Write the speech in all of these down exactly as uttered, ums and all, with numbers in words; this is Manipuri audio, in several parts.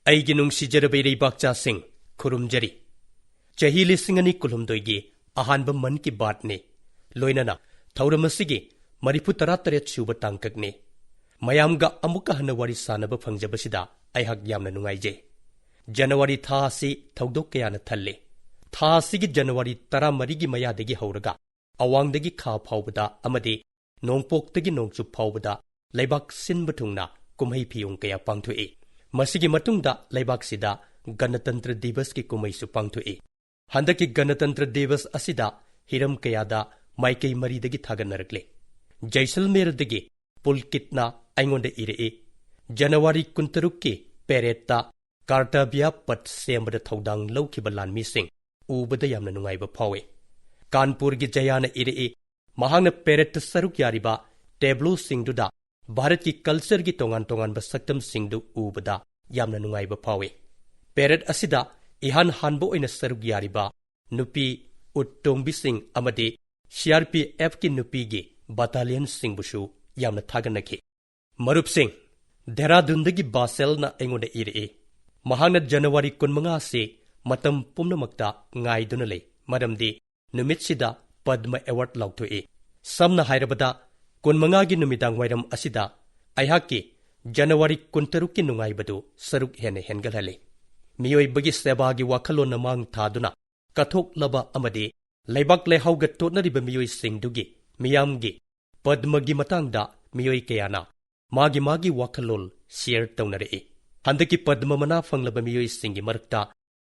ꯑꯩꯒꯤ ꯅꯨꯡꯁꯤꯖꯔꯕ ꯏꯔꯩꯕꯥꯛꯆꯥꯁꯤꯡ, ꯈꯨꯔꯨꯝꯖꯔꯤ꯫ ꯆꯍꯤ ꯂꯤꯁꯤꯡ ꯑꯅꯤ ꯀꯨꯟꯍꯨꯝꯗꯣꯏꯒꯤ ꯑꯍꯥꯟꯕ ꯃꯟ ꯀꯤ ꯕꯥꯠꯅꯤ꯫ ꯂꯣꯏꯅꯅ ꯊꯧꯔꯝ ꯑꯁꯤꯒꯤ ꯃꯔꯤꯐꯨ ꯇꯔꯥꯇꯔꯦꯠ ꯁꯨꯕ ꯇꯥꯡꯀꯛꯅꯤ꯫ ꯃꯌꯥꯝꯒ ꯑꯃꯨꯛꯀ ꯍꯟꯅ ꯋꯥꯔꯤ ꯁꯥꯟꯅꯕ ꯐꯪꯖꯕꯁꯤꯗ ꯑꯩꯍꯥꯛ ꯌꯥꯝꯅ ꯅꯨꯡꯉꯥꯏꯖꯩ꯫ ꯖꯅꯋꯥꯔꯤ ꯊꯥ ꯑꯁꯤ ꯊꯧꯗꯣꯛ ꯀꯌꯥꯅ ꯊꯜꯂꯤ꯫ ꯊꯥ ꯑꯁꯤꯒꯤ ꯖꯅꯋꯥꯔꯤ ꯇꯔꯥꯃꯔꯤꯒꯤ ꯃꯌꯥꯗꯒꯤ ꯍꯧꯔꯒ ꯑꯋꯥꯡꯗꯒꯤ ꯈꯥ ꯐꯥꯎꯕꯗ ꯑꯃꯗꯤ ꯅꯣꯡꯄꯣꯛꯇꯒꯤ ꯅꯣꯡꯆꯨꯞ ꯐꯥꯎꯕꯗ ꯂꯩꯕꯥꯛ ꯁꯤꯟꯕ ꯊꯨꯡꯅ ꯀꯨꯝꯍꯩ ꯐꯤꯌꯣꯡ ꯀꯌꯥ ꯄꯥꯡꯊꯣꯛꯏ꯫ ꯃꯁꯤꯒꯤ ꯃꯇꯨꯡꯗ ꯂꯩꯕꯥꯛꯁꯤꯗ ꯒꯅꯇꯟꯇ꯭ꯔ ꯗꯤꯕꯁꯀꯤ ꯀꯨꯝꯍꯩꯁꯨ ꯄꯥꯡꯊꯣꯛꯏ꯫ ꯍꯟꯗꯛꯀꯤ ꯒꯅꯇꯟꯇ꯭ꯔ ꯗꯤꯕꯁ ꯑꯁꯤꯗ ꯍꯤꯔꯝ ꯀꯌꯥꯗ ꯃꯥꯏꯀꯩ ꯃꯔꯤꯗꯒꯤ ꯊꯥꯒꯠꯅꯔꯛꯂꯦ꯫ ꯖꯩꯁꯜꯃꯦꯔꯗꯒꯤ ꯄꯨꯜꯀꯤꯠꯅ ꯑꯩꯉꯣꯟꯗ ꯏꯔꯛꯏ, ꯖꯅꯋꯥꯔꯤ ꯀꯨꯟꯇꯔꯨꯛꯀꯤ ꯄꯦꯔꯦꯗꯇ ꯀꯥꯔꯇꯥꯕꯤꯌꯥ ꯄꯠ ꯁꯦꯝꯕꯗ ꯊꯧꯗꯥꯡ ꯂꯧꯈꯤꯕ ꯂꯥꯟꯃꯤꯁꯤꯡ ꯎꯕꯗ ꯌꯥꯝꯅ ꯅꯨꯡꯉꯥꯏꯕ ꯐꯥꯎꯏ꯫ ꯀꯥꯟꯄꯨꯔꯒꯤ ꯖꯌꯥꯅ ꯏꯔꯛꯏ, ꯃꯍꯥꯛꯅ ꯄꯦꯔꯦꯗꯇ ꯁꯔꯨꯛ ꯌꯥꯔꯤꯕ ꯇꯦꯕ꯭ꯂꯣꯁꯤꯡꯗꯨꯗ ꯚꯥꯔꯠꯀꯤ ꯀꯜꯆꯔꯒꯤ ꯇꯣꯉꯥꯟ ꯇꯣꯉꯥꯟꯕ ꯁꯛꯇꯝꯁꯤꯡꯗꯨ ꯎꯕꯗ ꯌꯥꯝꯅ ꯅꯨꯡꯉꯥꯏꯕ ꯐꯥꯎꯏ꯫ ꯄꯦꯔꯦꯗ ꯑꯁꯤꯗ ꯏꯍꯥꯟ ꯍꯥꯟꯕ ꯑꯣꯏꯅ ꯁꯔꯨꯛ ꯌꯥꯔꯤꯕ ꯅꯨꯄꯤ ꯎꯠ ꯇꯣꯡꯕꯤꯁꯤꯡ ꯑꯃꯗꯤ ꯁꯤ ꯑꯥꯔ ꯄꯤ ꯑꯦꯐꯀꯤ ꯅꯨꯄꯤꯒꯤ ꯕꯥꯇꯥꯂꯤꯌꯟꯁꯤꯡꯕꯨꯁꯨ ꯌꯥꯝꯅ ꯊꯥꯒꯠꯅꯈꯤ꯫ ꯃꯔꯨꯞꯁꯤꯡ, ꯗꯦꯍꯔꯥꯗꯨꯟꯗꯒꯤ ꯕꯥꯁꯦꯜꯅ ꯑꯩꯉꯣꯟꯗ ꯏꯔꯛꯏ, ꯃꯍꯥꯛꯅ ꯖꯅꯋꯥꯔꯤ ꯀꯨꯟꯃꯉꯥ ꯑꯁꯤ ꯃꯇꯝ ꯄꯨꯝꯅꯃꯛꯇ ꯉꯥꯏꯗꯨꯅ ꯂꯩ, ꯃꯔꯝꯗꯤ ꯅꯨꯃꯤꯠꯁꯤꯗ ꯄꯗꯃ ꯑꯦꯋꯥꯔꯗ ꯂꯥꯎꯊꯣꯛꯏ꯫ ꯁꯝꯅ ꯍꯥꯏꯔꯕꯗ, ꯀꯨꯟꯃꯉꯥꯒꯤ ꯅꯨꯃꯤꯗꯥꯡ ꯋꯥꯏꯔꯝ ꯑꯁꯤꯗ ꯑꯩꯍꯥꯛꯀꯤ ꯖꯅꯋꯥꯔꯤ ꯀꯨꯟꯇꯔꯨꯛꯀꯤ ꯅꯨꯡꯉꯥꯏꯕꯗꯨ ꯁꯔꯨꯛ ꯍꯦꯟꯅ ꯍꯦꯟꯒꯠꯍꯜꯂꯤ꯫ ꯃꯤꯑꯣꯏꯕꯒꯤ ꯁꯦꯕꯥꯒꯤ ꯋꯥꯈꯜꯂꯣꯟꯅ ꯃꯥꯡ ꯊꯥꯗꯨꯅ ꯀꯠꯊꯣꯛꯂꯕ ꯑꯃꯗꯤ ꯂꯩꯕꯥꯛ ꯂꯩꯍꯥꯎꯒ ꯇꯣꯠꯅꯔꯤꯕ ꯃꯤꯑꯣꯏꯁꯤꯡꯗꯨꯒꯤ ꯃꯤꯌꯥꯝꯒꯤ ꯄꯗꯃꯒꯤ ꯃꯇꯥꯡꯗ ꯃꯤꯑꯣꯏ ꯀꯌꯥꯅ ꯃꯥꯒꯤ ꯃꯥꯒꯤ ꯋꯥꯈꯜꯂꯣꯟ ꯁꯤꯌꯔ ꯇꯧꯅꯔꯛꯏ꯫ ꯍꯟꯗꯛꯀꯤ ꯄꯗꯃ ꯃꯅꯥ ꯐꯪꯂꯕ ꯃꯤꯑꯣꯏꯁꯤꯡꯒꯤ ꯃꯔꯛꯇ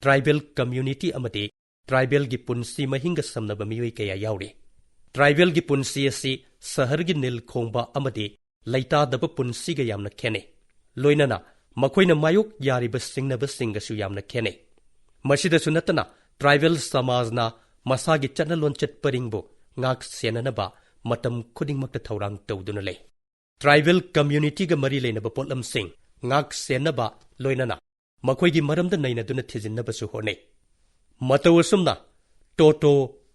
ꯇ꯭ꯔꯥꯏꯕꯦꯜ ꯀꯝꯌꯨꯅꯤꯇꯤ ꯑꯃꯗꯤ ꯇ꯭ꯔꯥꯏꯕꯦꯜꯒꯤ ꯄꯨꯟꯁꯤ ꯃꯍꯤꯡꯒ ꯁꯝꯅꯕ ꯃꯤꯑꯣꯏ ꯀꯌꯥ ꯌꯥꯎꯔꯤ꯫ ꯇ꯭ꯔꯥꯏꯕꯦꯜꯒꯤ ꯄꯨꯟꯁꯤ ꯑꯁꯤ ꯁꯍꯔꯒꯤ ꯅꯤꯜ ꯈꯣꯡꯕ ꯑꯃꯗꯤ ꯂꯩꯇꯥꯗꯕ ꯄꯨꯟꯁꯤꯒ ꯌꯥꯝꯅ ꯈꯦꯠꯅꯩ꯫ ꯂꯣꯏꯅꯅ ꯃꯈꯣꯏꯅ ꯃꯥꯌꯣꯛ ꯌꯥꯔꯤꯕ ꯁꯤꯡꯅꯕꯁꯤꯡꯒꯁꯨ ꯌꯥꯝꯅ ꯈꯦꯠꯅꯩ꯫ ꯃꯁꯤꯗꯁꯨ ꯅꯠꯇꯅ, ꯇ꯭ꯔꯥꯏꯕꯦꯜ ꯁꯃꯥꯖꯅ ꯃꯁꯥꯒꯤ ꯆꯠꯅ ꯂꯣꯟꯆꯠ ꯄꯔꯤꯡꯕꯨ ꯉꯥꯛ ꯁꯦꯟꯅꯅꯕ ꯃꯇꯝ ꯈꯨꯗꯤꯡꯃꯛꯇ ꯊꯧꯔꯥꯡ ꯇꯧꯗꯨꯅ ꯂꯩ꯫ ꯇ꯭ꯔꯥꯏꯕꯦꯜ ꯀꯝꯌꯨꯅꯤꯇꯤꯒ ꯃꯔꯤ ꯂꯩꯅꯕ ꯄꯣꯠꯂꯝꯁꯤꯡ ꯉꯥꯛ ꯁꯦꯟꯅꯕ, ꯂꯣꯏꯅꯅ ꯃꯈꯣꯏꯒꯤ ꯃꯔꯝꯗ ꯅꯩꯅꯗꯨꯅ ꯊꯤꯖꯤꯟꯅꯕꯁꯨ ꯍꯣꯠꯅꯩ꯫ ꯃꯇꯧ ꯑꯁꯨꯝꯅ ꯇꯣꯇꯣ,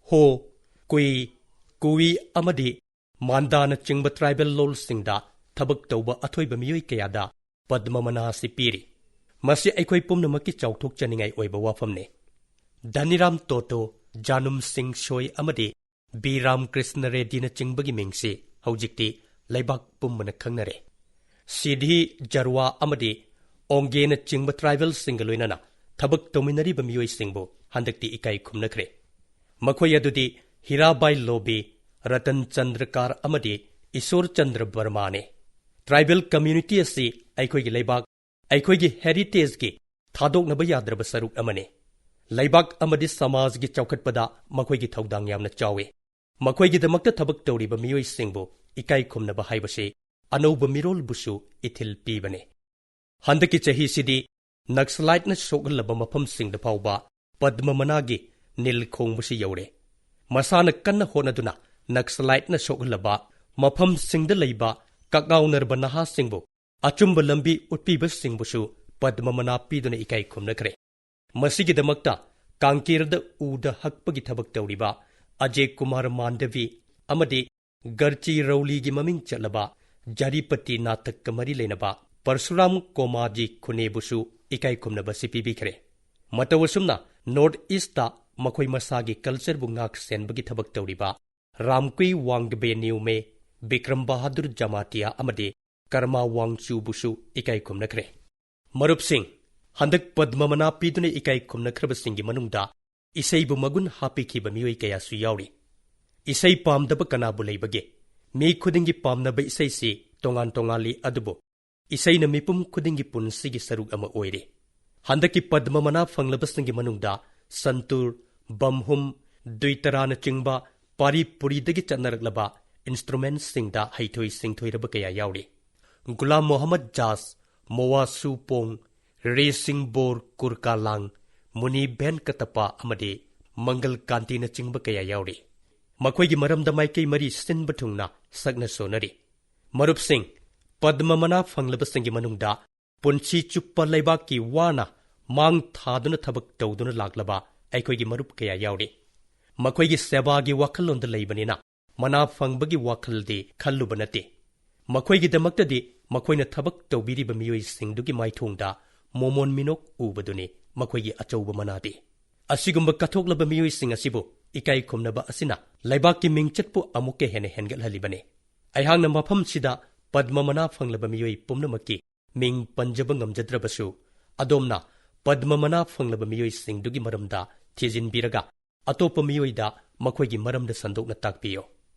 ꯍꯣ, ꯀꯨꯏ, ꯀꯨꯏ ꯑꯃꯗꯤ ꯃꯥꯟꯗꯥꯅꯆꯤꯡꯕ ꯇ꯭ꯔꯥꯏꯕꯦꯜ ꯂꯣꯜꯁꯤꯡꯗ ꯊꯕꯛ ꯇꯧꯕ ꯑꯊꯣꯏꯕ ꯃꯤꯑꯣꯏ ꯀꯌꯥꯗ ꯄꯗꯃ ꯃꯅꯥ ꯑꯁꯤ ꯄꯤꯔꯤ꯫ ꯃꯁꯤ ꯑꯩꯈꯣꯏ ꯄꯨꯝꯅꯃꯛꯀꯤ ꯆꯥꯎꯊꯣꯛꯆꯅꯤꯡꯉꯥꯏ ꯑꯣꯏꯕ ꯋꯥꯐꯝꯅꯤ꯫ ꯙꯅꯤꯔꯥꯝ ꯇꯣꯇꯣ, ꯖꯥꯅꯨꯝ ꯁꯤꯡ ꯁꯣꯏ ꯑꯃꯗꯤ ꯕꯤ ꯔꯥꯝꯀ꯭ꯔꯤꯁꯅ ꯔꯦꯗ꯭ꯗꯤꯅꯆꯤꯡꯕꯒꯤ ꯃꯤꯡꯁꯤ ꯍꯧꯖꯤꯛꯇꯤ ꯂꯩꯕꯥꯛ ꯄꯨꯝꯕꯅ ꯈꯪꯅꯔꯦ꯫ ꯁꯤꯙꯤ, ꯖꯔꯋꯥ ꯑꯃꯗꯤ ꯑꯣꯡꯒꯦꯅꯆꯤꯡꯕ ꯇ꯭ꯔꯥꯏꯕꯦꯜꯁꯤꯡꯒ ꯂꯣꯏꯅꯅ ꯊꯕꯛ ꯇꯧꯃꯤꯟꯅꯔꯤꯕ ꯃꯤꯑꯣꯏꯁꯤꯡꯕꯨ ꯍꯟꯗꯛꯇꯤ ꯏꯀꯥꯏ ꯈꯨꯝꯅꯈ꯭ꯔꯦ꯫ ꯃꯈꯣꯏ ꯑꯗꯨꯗꯤ ꯍꯤꯔꯥꯕꯥꯏ ꯂꯣꯕꯤ, ꯔꯇꯟ ꯆꯟꯗ꯭ꯔ ꯀꯥꯔ ꯑꯃꯗꯤ ꯏꯁꯣꯔ ꯆꯟꯗ꯭ꯔ ꯕꯔꯃꯥꯅꯤ꯫ ꯇ꯭ꯔꯥꯏꯕꯦꯜ ꯀꯝꯌꯨꯅꯤꯇꯤ ꯑꯁꯤ ꯑꯩꯈꯣꯏꯒꯤ ꯂꯩꯕꯥꯛ, ꯑꯩꯈꯣꯏꯒꯤ ꯍꯦꯔꯤꯇꯦꯖꯀꯤ ꯊꯥꯗꯣꯛꯅꯕ ꯌꯥꯗ꯭ꯔꯕ ꯁꯔꯨꯛ ꯑꯃꯅꯤ꯫ ꯂꯩꯕꯥꯛ ꯑꯃꯗꯤ ꯁꯃꯥꯖꯒꯤ ꯆꯥꯎꯈꯠꯄꯗ ꯃꯈꯣꯏꯒꯤ ꯊꯧꯗꯥꯡ ꯌꯥꯝꯅ ꯆꯥꯎꯏ꯫ ꯃꯈꯣꯏꯒꯤꯗꯃꯛꯇ ꯊꯕꯛ ꯇꯧꯔꯤꯕ ꯃꯤꯑꯣꯏꯁꯤꯡꯕꯨ ꯏꯀꯥꯏ ꯈꯨꯝꯅꯕ ꯍꯥꯏꯕꯁꯤ ꯑꯅꯧꯕ ꯃꯤꯔꯣꯜꯕꯨꯁꯨ ꯏꯊꯤꯜ ꯄꯤꯕꯅꯤ꯫ ꯍꯟꯗꯛꯀꯤ ꯆꯍꯤꯁꯤꯗꯤ ꯅꯛꯁꯂꯥꯏꯠꯅ ꯁꯣꯛꯍꯜꯂꯕ ꯃꯐꯝꯁꯤꯡꯗ ꯐꯥꯎꯕ ꯄꯗꯃ ꯃꯅꯥꯒꯤ ꯅꯤꯜ ꯈꯣꯡꯕꯁꯤ ꯌꯧꯔꯦ꯫ ꯃꯁꯥꯅ ꯀꯟꯅ ꯍꯣꯠꯅꯗꯨꯅ ꯅꯛꯁꯂꯥꯏꯠꯅ ꯁꯣꯛꯍꯜꯂꯕ ꯃꯐꯝꯁꯤꯡꯗ ꯂꯩꯕ ꯀꯛꯉꯥꯎꯅꯔꯕ ꯅꯍꯥꯁꯤꯡꯕꯨ ꯑꯆꯨꯝꯕ ꯂꯝꯕꯤ ꯎꯠꯄꯤꯕꯁꯤꯡꯕꯨꯁꯨ ꯄꯗꯃ ꯃꯅꯥ ꯄꯤꯗꯨꯅ ꯏꯀꯥꯏ ꯈꯨꯝꯅꯈ꯭ꯔꯦ꯫ ꯃꯁꯤꯒꯤꯗꯃꯛꯇ ꯀꯥꯡꯀꯦꯔꯗ ꯎꯗ ꯍꯛꯄꯒꯤ ꯊꯕꯛ ꯇꯧꯔꯤꯕ ꯑꯖꯦ ꯀꯨꯃꯥꯔ ꯃꯥꯟꯗꯕꯤ ꯑꯃꯗꯤ ꯒꯔꯆꯤ ꯔꯧꯂꯤꯒꯤ ꯃꯃꯤꯡ ꯆꯠꯂꯕ ꯖꯔꯤꯄꯇꯤ ꯅꯥꯇꯛꯀ ꯃꯔꯤ ꯂꯩꯅꯕ ꯄꯔꯁꯨꯔꯥꯝ ꯀꯣꯃꯥꯖꯤ ꯈꯨꯅꯦꯕꯨꯁꯨ ꯏꯀꯥꯏ ꯈꯨꯝꯅꯕꯁꯤ ꯄꯤꯕꯤꯈ꯭ꯔꯦ꯫ ꯃꯇꯧ ꯑꯁꯨꯝꯅ ꯅꯣꯔꯠ ꯏꯁꯇ ꯃꯈꯣꯏ ꯃꯁꯥꯒꯤ ꯀꯜꯆꯔꯕꯨ ꯉꯥꯛ ꯁꯦꯟꯕꯒꯤ ꯊꯕꯛ ꯇꯧꯔꯤꯕ ꯔꯥꯝꯀꯨꯏ ꯋꯥꯡꯗꯕꯦ ꯅ꯭ꯌꯨꯃꯦ, ꯕꯤꯀ꯭ꯔꯝ ꯕꯍꯥꯗꯨꯔ ꯖꯃꯥꯇꯤꯌꯥ ꯑꯃꯗꯤ ꯀꯔꯃꯥ ꯋꯥꯡꯆꯨꯕꯨꯁꯨ ꯏꯀꯥꯏ ꯈꯨꯝꯅꯈ꯭ꯔꯦ꯫ ꯃꯔꯨꯞꯁꯤꯡ, ꯍꯟꯗꯛ ꯄꯗꯃ ꯃꯅꯥ ꯄꯤꯗꯨꯅ ꯏꯀꯥꯏ ꯈꯨꯝꯅꯈ꯭ꯔꯕꯁꯤꯡꯒꯤ ꯃꯅꯨꯡꯗ ꯏꯁꯩꯕꯨ ꯃꯒꯨꯟ ꯍꯥꯞꯄꯤꯈꯤꯕ ꯃꯤꯑꯣꯏ ꯀꯌꯥꯁꯨ ꯌꯥꯎꯔꯤ꯫ ꯏꯁꯩ ꯄꯥꯝꯗꯕ ꯀꯅꯥꯕꯨ ꯂꯩꯕꯒꯦ? ꯃꯤ ꯈꯨꯗꯤꯡꯒꯤ ꯄꯥꯝꯅꯕ ꯏꯁꯩꯁꯤ ꯇꯣꯉꯥꯟ ꯇꯣꯉꯥꯟꯂꯤ, ꯑꯗꯨꯕꯨ ꯏꯁꯩꯅ ꯃꯤꯄꯨꯝ ꯈꯨꯗꯤꯡꯒꯤ ꯄꯨꯟꯁꯤꯒꯤ ꯁꯔꯨꯛ ꯑꯃ ꯑꯣꯏꯔꯤ꯫ ꯍꯟꯗꯛꯀꯤ ꯄꯗꯃ ꯃꯅꯥ ꯐꯪꯂꯕꯁꯤꯡꯒꯤ ꯃꯅꯨꯡꯗ ꯁꯟꯇꯨꯔ, ꯕꯝꯍꯨꯝ, ꯗꯨꯏꯇꯔꯥꯅꯆꯤꯡꯕ ꯄꯥꯔꯤ ꯄꯨꯔꯤꯗꯒꯤ ꯆꯠꯅꯔꯛꯂꯕ ꯏꯟꯁꯇ꯭ꯔꯨꯃꯦꯟꯠꯁꯤꯡꯗ ꯍꯩꯊꯣꯏ ꯁꯤꯡꯊꯣꯏꯔꯕ ꯀꯌꯥ ꯌꯥꯎꯔꯤ꯫ ꯒꯨꯂꯥꯝ ꯃꯣꯍꯝꯃꯗ ꯖꯥꯖ, ꯃꯣꯋꯥ ꯁꯨꯄꯣꯡ, ꯔꯦꯁꯤꯡ ꯕꯣꯔ ꯀꯨꯔꯀꯥꯂꯥꯡ, ꯃꯨꯅꯤ ꯚꯦꯟꯀꯇꯄ ꯑꯃꯗꯤ ꯃꯪꯒꯜ ꯀꯥꯟꯇꯤꯅꯆꯤꯡꯕ ꯀꯌꯥ ꯌꯥꯎꯔꯤ꯫ ꯃꯈꯣꯏꯒꯤ ꯃꯔꯝꯗ ꯃꯥꯏꯀꯩ ꯃꯔꯤ ꯁꯤꯟꯕ ꯊꯨꯡꯅ ꯁꯛꯅ ꯁꯣꯟꯅꯔꯤ꯫ ꯃꯔꯨꯞꯁꯤꯡ, ꯄꯗꯃ ꯃꯅꯥ ꯐꯪꯂꯕꯁꯤꯡꯒꯤ ꯃꯅꯨꯡꯗ ꯄꯨꯟꯁꯤ ꯆꯨꯞꯄ ꯂꯩꯕꯥꯛꯀꯤ ꯋꯥꯅ ꯃꯥꯡ ꯊꯥꯗꯨꯅ ꯊꯕꯛ ꯇꯧꯗꯨꯅ ꯂꯥꯛꯂꯕ ꯑꯩꯈꯣꯏꯒꯤ ꯃꯔꯨꯞ ꯀꯌꯥ ꯌꯥꯎꯔꯤ꯫ ꯃꯈꯣꯏꯒꯤ ꯁꯦꯕꯥꯒꯤ ꯋꯥꯈꯜꯂꯣꯟꯗ ꯂꯩꯕꯅꯤꯅ ꯃꯅꯥ ꯐꯪꯕꯒꯤ ꯋꯥꯈꯜꯗꯤ ꯈꯜꯂꯨꯕ ꯅꯠꯇꯦ꯫ ꯃꯈꯣꯏꯒꯤꯗꯃꯛꯇꯗꯤ ꯃꯈꯣꯏꯅ ꯊꯕꯛ ꯇꯧꯕꯤꯔꯤꯕ ꯃꯤꯑꯣꯏꯁꯤꯡꯗꯨꯒꯤ ꯃꯥꯏꯊꯣꯡꯗ ꯃꯣꯃꯣꯟ ꯃꯤꯅꯣꯛ ꯎꯕꯗꯨꯅꯤ ꯃꯈꯣꯏꯒꯤ ꯑꯆꯧꯕ ꯃꯅꯥꯗꯤ꯫ ꯑꯁꯤꯒꯨꯝꯕ ꯀꯠꯊꯣꯛꯂꯕ ꯃꯤꯑꯣꯏꯁꯤꯡ ꯑꯁꯤꯕꯨ ꯏꯀꯥꯏ ꯈꯨꯝꯅꯕ ꯑꯁꯤꯅ ꯂꯩꯕꯥꯛꯀꯤ ꯃꯤꯡꯆꯠꯄꯨ ꯑꯃꯨꯛꯀ ꯍꯦꯟꯅ ꯍꯦꯟꯒꯠꯍꯜꯂꯤꯕꯅꯤ꯫ ꯑꯩꯍꯥꯛꯅ ꯃꯐꯝꯁꯤꯗ ꯄꯗꯃ ꯃꯅꯥ ꯐꯪꯂꯕ ꯃꯤꯑꯣꯏ ꯄꯨꯝꯅꯃꯛꯀꯤ ꯃꯤꯡ ꯄꯟꯖꯕ ꯉꯝꯖꯗ꯭ꯔꯕꯁꯨ, ꯑꯗꯣꯝꯅ ꯄꯗꯃ ꯃꯅꯥ ꯐꯪꯂꯕ ꯃꯤꯑꯣꯏꯁꯤꯡꯗꯨꯒꯤ ꯃꯔꯝꯗ ꯊꯤꯖꯤꯟꯕꯤꯔꯒ ꯑꯇꯣꯞꯄ ꯃꯤꯑꯣꯏꯗ ꯃꯈꯣꯏꯒꯤ ꯃꯔꯝꯗ ꯁꯟꯗꯣꯛꯅ ꯇꯥꯛꯄꯤꯌꯨ꯫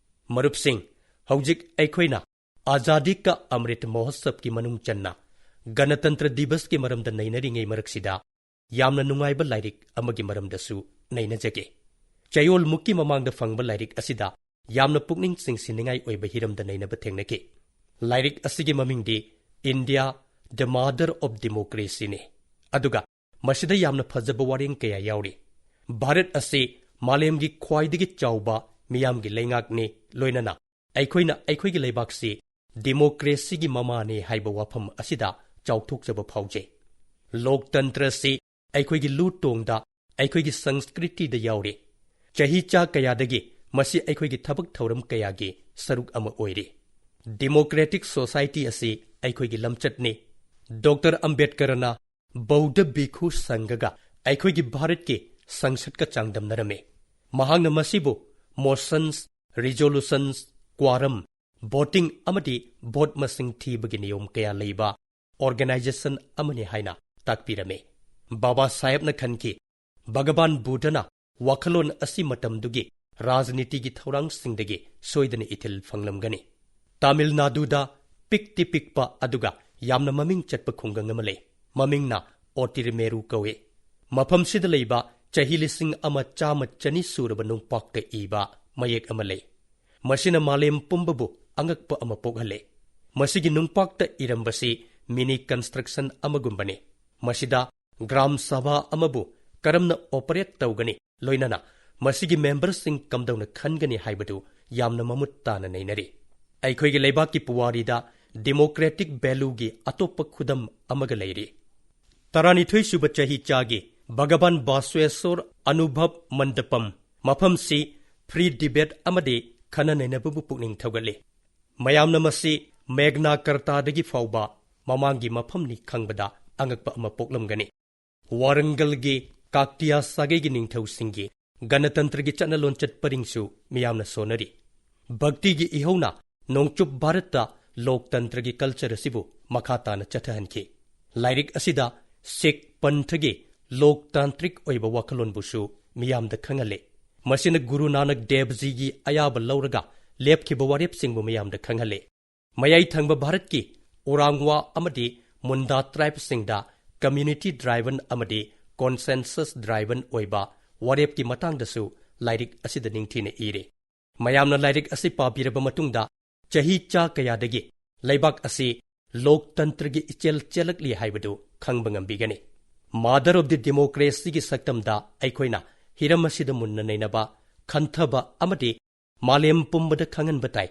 ꯃꯔꯨꯞꯁꯤꯡ, ꯍꯧꯖꯤꯛ ꯑꯩꯈꯣꯏꯅ ꯑꯖꯥꯗꯤ ꯀꯥ ꯑꯃ꯭ꯔꯤꯠ ꯃꯍꯣꯠꯁꯕꯀꯤ ꯃꯅꯨꯡ ꯆꯟꯅ ꯒꯅꯇꯟꯇ꯭ꯔ ꯗꯤꯕꯁꯀꯤ ꯃꯔꯝꯗ ꯅꯩꯅꯔꯤꯉꯩ ꯃꯔꯛꯁꯤꯗ ꯌꯥꯝꯅ ꯅꯨꯡꯉꯥꯏꯕ ꯂꯥꯏꯔꯤꯛ ꯑꯃꯒꯤ ꯃꯔꯝꯗꯁꯨ ꯅꯩꯅꯖꯒꯦ꯫ ꯆꯌꯣꯜ ꯃꯨꯛꯀꯤ ꯃꯃꯥꯡꯗ ꯐꯪꯕ ꯂꯥꯏꯔꯤꯛ ꯑꯁꯤꯗ ꯌꯥꯝꯅ ꯄꯨꯛꯅꯤꯡ ꯆꯤꯡꯁꯤꯟꯅꯤꯡꯉꯥꯏ ꯑꯣꯏꯕ ꯍꯤꯔꯝꯗ ꯅꯩꯅꯕ ꯊꯦꯡꯅꯈꯤ꯫ ꯂꯥꯏꯔꯤꯛ ꯑꯁꯤꯒꯤ ꯃꯃꯤꯡꯗꯤ India, the Mother of Democracyꯅꯤ꯫ ꯑꯗꯨꯒ ꯃꯁꯤꯗ ꯌꯥꯝꯅ ꯐꯖꯕ ꯋꯥꯔꯦꯡ ꯀꯌꯥ ꯌꯥꯎꯔꯤ꯫ ꯚꯥꯔꯠ ꯑꯁꯤ ꯃꯥꯂꯦꯝꯒꯤ ꯈ꯭ꯋꯥꯏꯗꯒꯤ ꯆꯥꯎꯕ ꯃꯤꯌꯥꯝꯒꯤ ꯂꯩꯉꯥꯛꯅꯤ, ꯂꯣꯏꯅꯅ ꯑꯩꯈꯣꯏꯅ ꯑꯩꯈꯣꯏꯒꯤ ꯂꯩꯕꯥꯛꯁꯤ ꯗꯤꯃꯣꯀ꯭ꯔꯦꯁꯤꯒꯤ ꯃꯃꯥꯅꯤ ꯍꯥꯏꯕ ꯋꯥꯐꯝ ꯑꯁꯤꯗ ꯆꯥꯎꯊꯣꯛꯆꯕ ꯐꯥꯎꯖꯩ꯫ ꯂꯣꯛꯇꯟꯇ꯭ꯔ ꯑꯁꯤ ꯑꯩꯈꯣꯏꯒꯤ ꯂꯨ ꯇꯣꯡꯗ, ꯑꯩꯈꯣꯏꯒꯤ ꯁꯪꯁꯀ꯭ꯔꯤꯇꯤꯗ ꯌꯥꯎꯔꯤ꯫ ꯆꯍꯤ ꯆꯥ ꯀꯌꯥꯗꯒꯤ ꯃꯁꯤ ꯑꯩꯈꯣꯏꯒꯤ ꯊꯕꯛ ꯊꯧꯔꯝ ꯀꯌꯥꯒꯤ ꯁꯔꯨꯛ ꯑꯃ ꯑꯣꯏꯔꯤ꯫ ꯗꯤꯃꯣꯀ꯭ꯔꯦꯇꯤꯛ ꯁꯣꯁꯥꯏꯇꯤ ꯑꯁꯤ ꯑꯩꯈꯣꯏꯒꯤ ꯂꯝꯆꯠꯅꯤ꯫ ꯗꯣꯛꯇꯔ ꯑꯝꯕꯦꯗꯀꯔꯅ ꯕꯧꯗ ꯚꯤꯈꯨ ꯁꯪꯘꯒ ꯑꯩꯈꯣꯏꯒꯤ ꯚꯥꯔꯠꯀꯤ ꯁꯪꯁꯠꯀ ꯆꯥꯡꯗꯝꯅꯔꯝꯃꯤ꯫ ꯃꯍꯥꯛꯅ ꯃꯁꯤꯕꯨ motions, resolutions, quorum, voting ꯑꯃꯗꯤ vote ꯃꯁꯤꯡ ꯊꯤꯕꯒꯤ ꯅꯤꯌꯣꯝ ꯀꯌꯥ ꯂꯩꯕ organization ꯑꯃꯅꯤ ꯍꯥꯏꯅ ꯇꯥꯛꯄꯤꯔꯝꯃꯤ꯫ ꯕꯥꯕꯥ ꯁꯥꯍꯦꯕꯅ ꯈꯟꯈꯤ, ꯚꯒꯕꯥꯟ ꯕꯨꯙꯅ ꯋꯥꯈꯜꯂꯣꯟ ꯑꯁꯤ ꯃꯇꯝꯗꯨꯒꯤ ꯔꯥꯖꯅꯤꯇꯤꯒꯤ ꯊꯧꯔꯥꯡꯁꯤꯡꯗꯒꯤ ꯁꯣꯏꯗꯅ ꯏꯊꯤꯜ ꯐꯪꯂꯝꯒꯅꯤ꯫ ꯇꯥꯃꯤꯜ ꯅꯥꯗꯨꯗ ꯄꯤꯛꯇꯤ ꯄꯤꯛꯄ ꯑꯗꯨꯒ ꯌꯥꯝꯅ ꯃꯃꯤꯡ ꯆꯠꯄ ꯈꯨꯡꯒꯪ ꯑꯃ ꯂꯩ꯫ ꯃꯃꯤꯡꯅ ꯑꯣꯇꯤꯔꯃꯦꯔꯨ ꯀꯧꯏ꯫ ꯃꯐꯝꯁꯤꯗ ꯂꯩꯕ ꯆꯍꯤ ꯂꯤꯁꯤꯡ ꯑꯃ ꯆꯥꯝꯃ ꯆꯅꯤ ꯁꯨꯔꯕ ꯅꯨꯡꯄꯥꯛꯇ ꯏꯕ ꯃꯌꯦꯛ ꯑꯃ ꯂꯩ꯫ ꯃꯁꯤꯅ ꯃꯥꯂꯦꯝ ꯄꯨꯝꯕꯕꯨ ꯑꯉꯛꯄ ꯑꯃ ꯄꯣꯛꯍꯜꯂꯦ꯫ ꯃꯁꯤꯒꯤ ꯅꯨꯡꯄꯥꯛꯇ ꯏꯔꯝꯕꯁꯤ mini construction ꯑꯃꯒꯨꯝꯕꯅꯤ꯫ ꯃꯁꯤꯗ ꯒ꯭ꯔꯥꯝ ꯁꯚꯥ ꯑꯃꯕꯨ ꯀꯔꯝꯅ operate ꯇꯧꯒꯅꯤ, ꯂꯣꯏꯅꯅ ꯃꯁꯤꯒꯤ memberꯁꯤꯡ ꯀꯝꯗꯧꯅ ꯈꯟꯒꯅꯤ ꯍꯥꯏꯕꯗꯨ ꯌꯥꯝꯅ ꯃꯃꯨꯠ ꯇꯥꯅ ꯅꯩꯅꯔꯤ꯫ ꯑꯩꯈꯣꯏꯒꯤ ꯂꯩꯕꯥꯛꯀꯤ ꯄꯨꯋꯥꯔꯤꯗ democratic valueꯒꯤ ꯑꯇꯣꯞꯄ ꯈꯨꯗꯝ ꯑꯃꯒ ꯂꯩꯔꯤ꯫ ꯇꯔꯥꯅꯤꯊꯣꯏ ꯁꯨꯕ ꯆꯍꯤ ꯆꯥꯒꯤ ꯚꯒꯕꯥꯟ ꯕꯥꯁ꯭ꯋꯦꯁꯣꯔ ꯑꯅꯨꯚꯕ ꯃꯟꯗꯄꯝ ꯃꯐꯝꯁꯤ free debate ꯑꯃꯗꯤ ꯈꯟꯅ ꯅꯩꯅꯕꯕꯨ ꯄꯨꯛꯅꯤꯡ ꯊꯧꯒꯠꯂꯤ꯫ ꯃꯌꯥꯝꯅ ꯃꯁꯤ ꯃꯦꯒꯅꯥ ꯀꯔꯇꯥꯗꯒꯤ ꯐꯥꯎꯕ ꯃꯃꯥꯡꯒꯤ ꯃꯐꯝꯅꯤ ꯈꯪꯕꯗ ꯑꯉꯛꯄ ꯑꯃ ꯄꯣꯛꯂꯝꯒꯅꯤ꯫ ꯋꯥꯔꯪꯒꯜꯒꯤ ꯀꯥꯛꯇꯤꯌꯥ ꯁꯥꯒꯩꯒꯤ ꯅꯤꯡꯊꯧꯁꯤꯡꯒꯤ ꯒꯅꯇꯟꯇ꯭ꯔꯒꯤ ꯆꯠꯅ ꯂꯣꯟꯆꯠ ꯄꯔꯤꯡꯁꯨ ꯃꯤꯌꯥꯝꯅ ꯁꯣꯟꯅꯔꯤ꯫ ꯚꯛꯇꯤꯒꯤ ꯏꯍꯧꯅ ꯅꯣꯡꯆꯨꯞ ꯚꯥꯔꯠꯇ ꯂꯣꯛꯇꯟꯇ꯭ꯔꯒꯤ ꯀꯜꯆꯔ ꯑꯁꯤꯕꯨ ꯃꯈꯥ ꯇꯥꯅ ꯆꯠꯊꯍꯟꯈꯤ꯫ ꯂꯥꯏꯔꯤꯛ ꯑꯁꯤꯗ ꯁꯤꯈ ꯄꯟꯊꯒꯤ ꯂꯣꯛꯇꯥꯟꯇ꯭ꯔꯤꯛ ꯑꯣꯏꯕ ꯋꯥꯈꯜꯂꯣꯟꯕꯨꯁꯨ ꯃꯤꯌꯥꯝꯗ ꯈꯪꯍꯜꯂꯦ꯫ ꯃꯁꯤꯅ ꯒꯨꯔꯨ ꯅꯥꯅꯛ ꯗꯦꯕꯖꯤꯒꯤ ꯑꯌꯥꯕ ꯂꯧꯔꯒ ꯂꯦꯞꯈꯤꯕ ꯋꯥꯔꯦꯞꯁꯤꯡꯕꯨ ꯃꯤꯌꯥꯝꯗ ꯈꯪꯍꯜꯂꯦ꯫ ꯃꯌꯥꯏ ꯊꯪꯕ ꯚꯥꯔꯠꯀꯤ ꯎꯔꯥꯡꯋꯥ ꯑꯃꯗꯤ ꯃꯨꯟꯗꯥ ꯇ꯭ꯔꯥꯏꯕꯁꯤꯡꯗ ꯀꯝꯃ꯭ꯌꯨꯅꯤꯇꯤ ꯗ꯭ꯔꯥꯏꯚꯟ ꯑꯃꯗꯤ ꯀꯣꯟꯁꯦꯟꯁꯁ ꯗ꯭ꯔꯥꯏꯚꯟ ꯑꯣꯏꯕ ꯋꯥꯔꯦꯞꯀꯤ ꯃꯇꯥꯡꯗꯁꯨ ꯂꯥꯏꯔꯤꯛ ꯑꯁꯤꯗ ꯅꯤꯡꯊꯤꯅ ꯏꯔꯦ꯫ ꯃꯌꯥꯝꯅ ꯂꯥꯏꯔꯤꯛ ꯑꯁꯤ ꯄꯥꯕꯤꯔꯕ ꯃꯇꯨꯡꯗ ꯆꯍꯤ ꯆꯥ ꯀꯌꯥꯗꯒꯤ ꯂꯩꯕꯥꯛ ꯑꯁꯤ ꯂꯣꯛꯇꯟꯇ꯭ꯔꯒꯤ ꯏꯆꯦꯜ ꯆꯦꯜꯂꯛꯂꯤ ꯍꯥꯏꯕꯗꯨ ꯈꯪꯕ ꯉꯝꯕꯤꯒꯅꯤ꯫ ꯃꯥꯗꯔ ꯑꯣꯐ ꯗꯤ ꯗꯦꯃꯣꯀ꯭ꯔꯦꯁꯤꯒꯤ ꯁꯛꯇꯝꯗ ꯑꯩꯈꯣꯏꯅ ꯍꯤꯔꯝ ꯑꯁꯤꯗ ꯃꯨꯟꯅ ꯅꯩꯅꯕ, ꯈꯟꯊꯕ ꯑꯃꯗꯤ ꯃꯥꯂꯦꯝ ꯄꯨꯝꯕꯗ ꯈꯪꯍꯟꯕ ꯇꯥꯏ꯫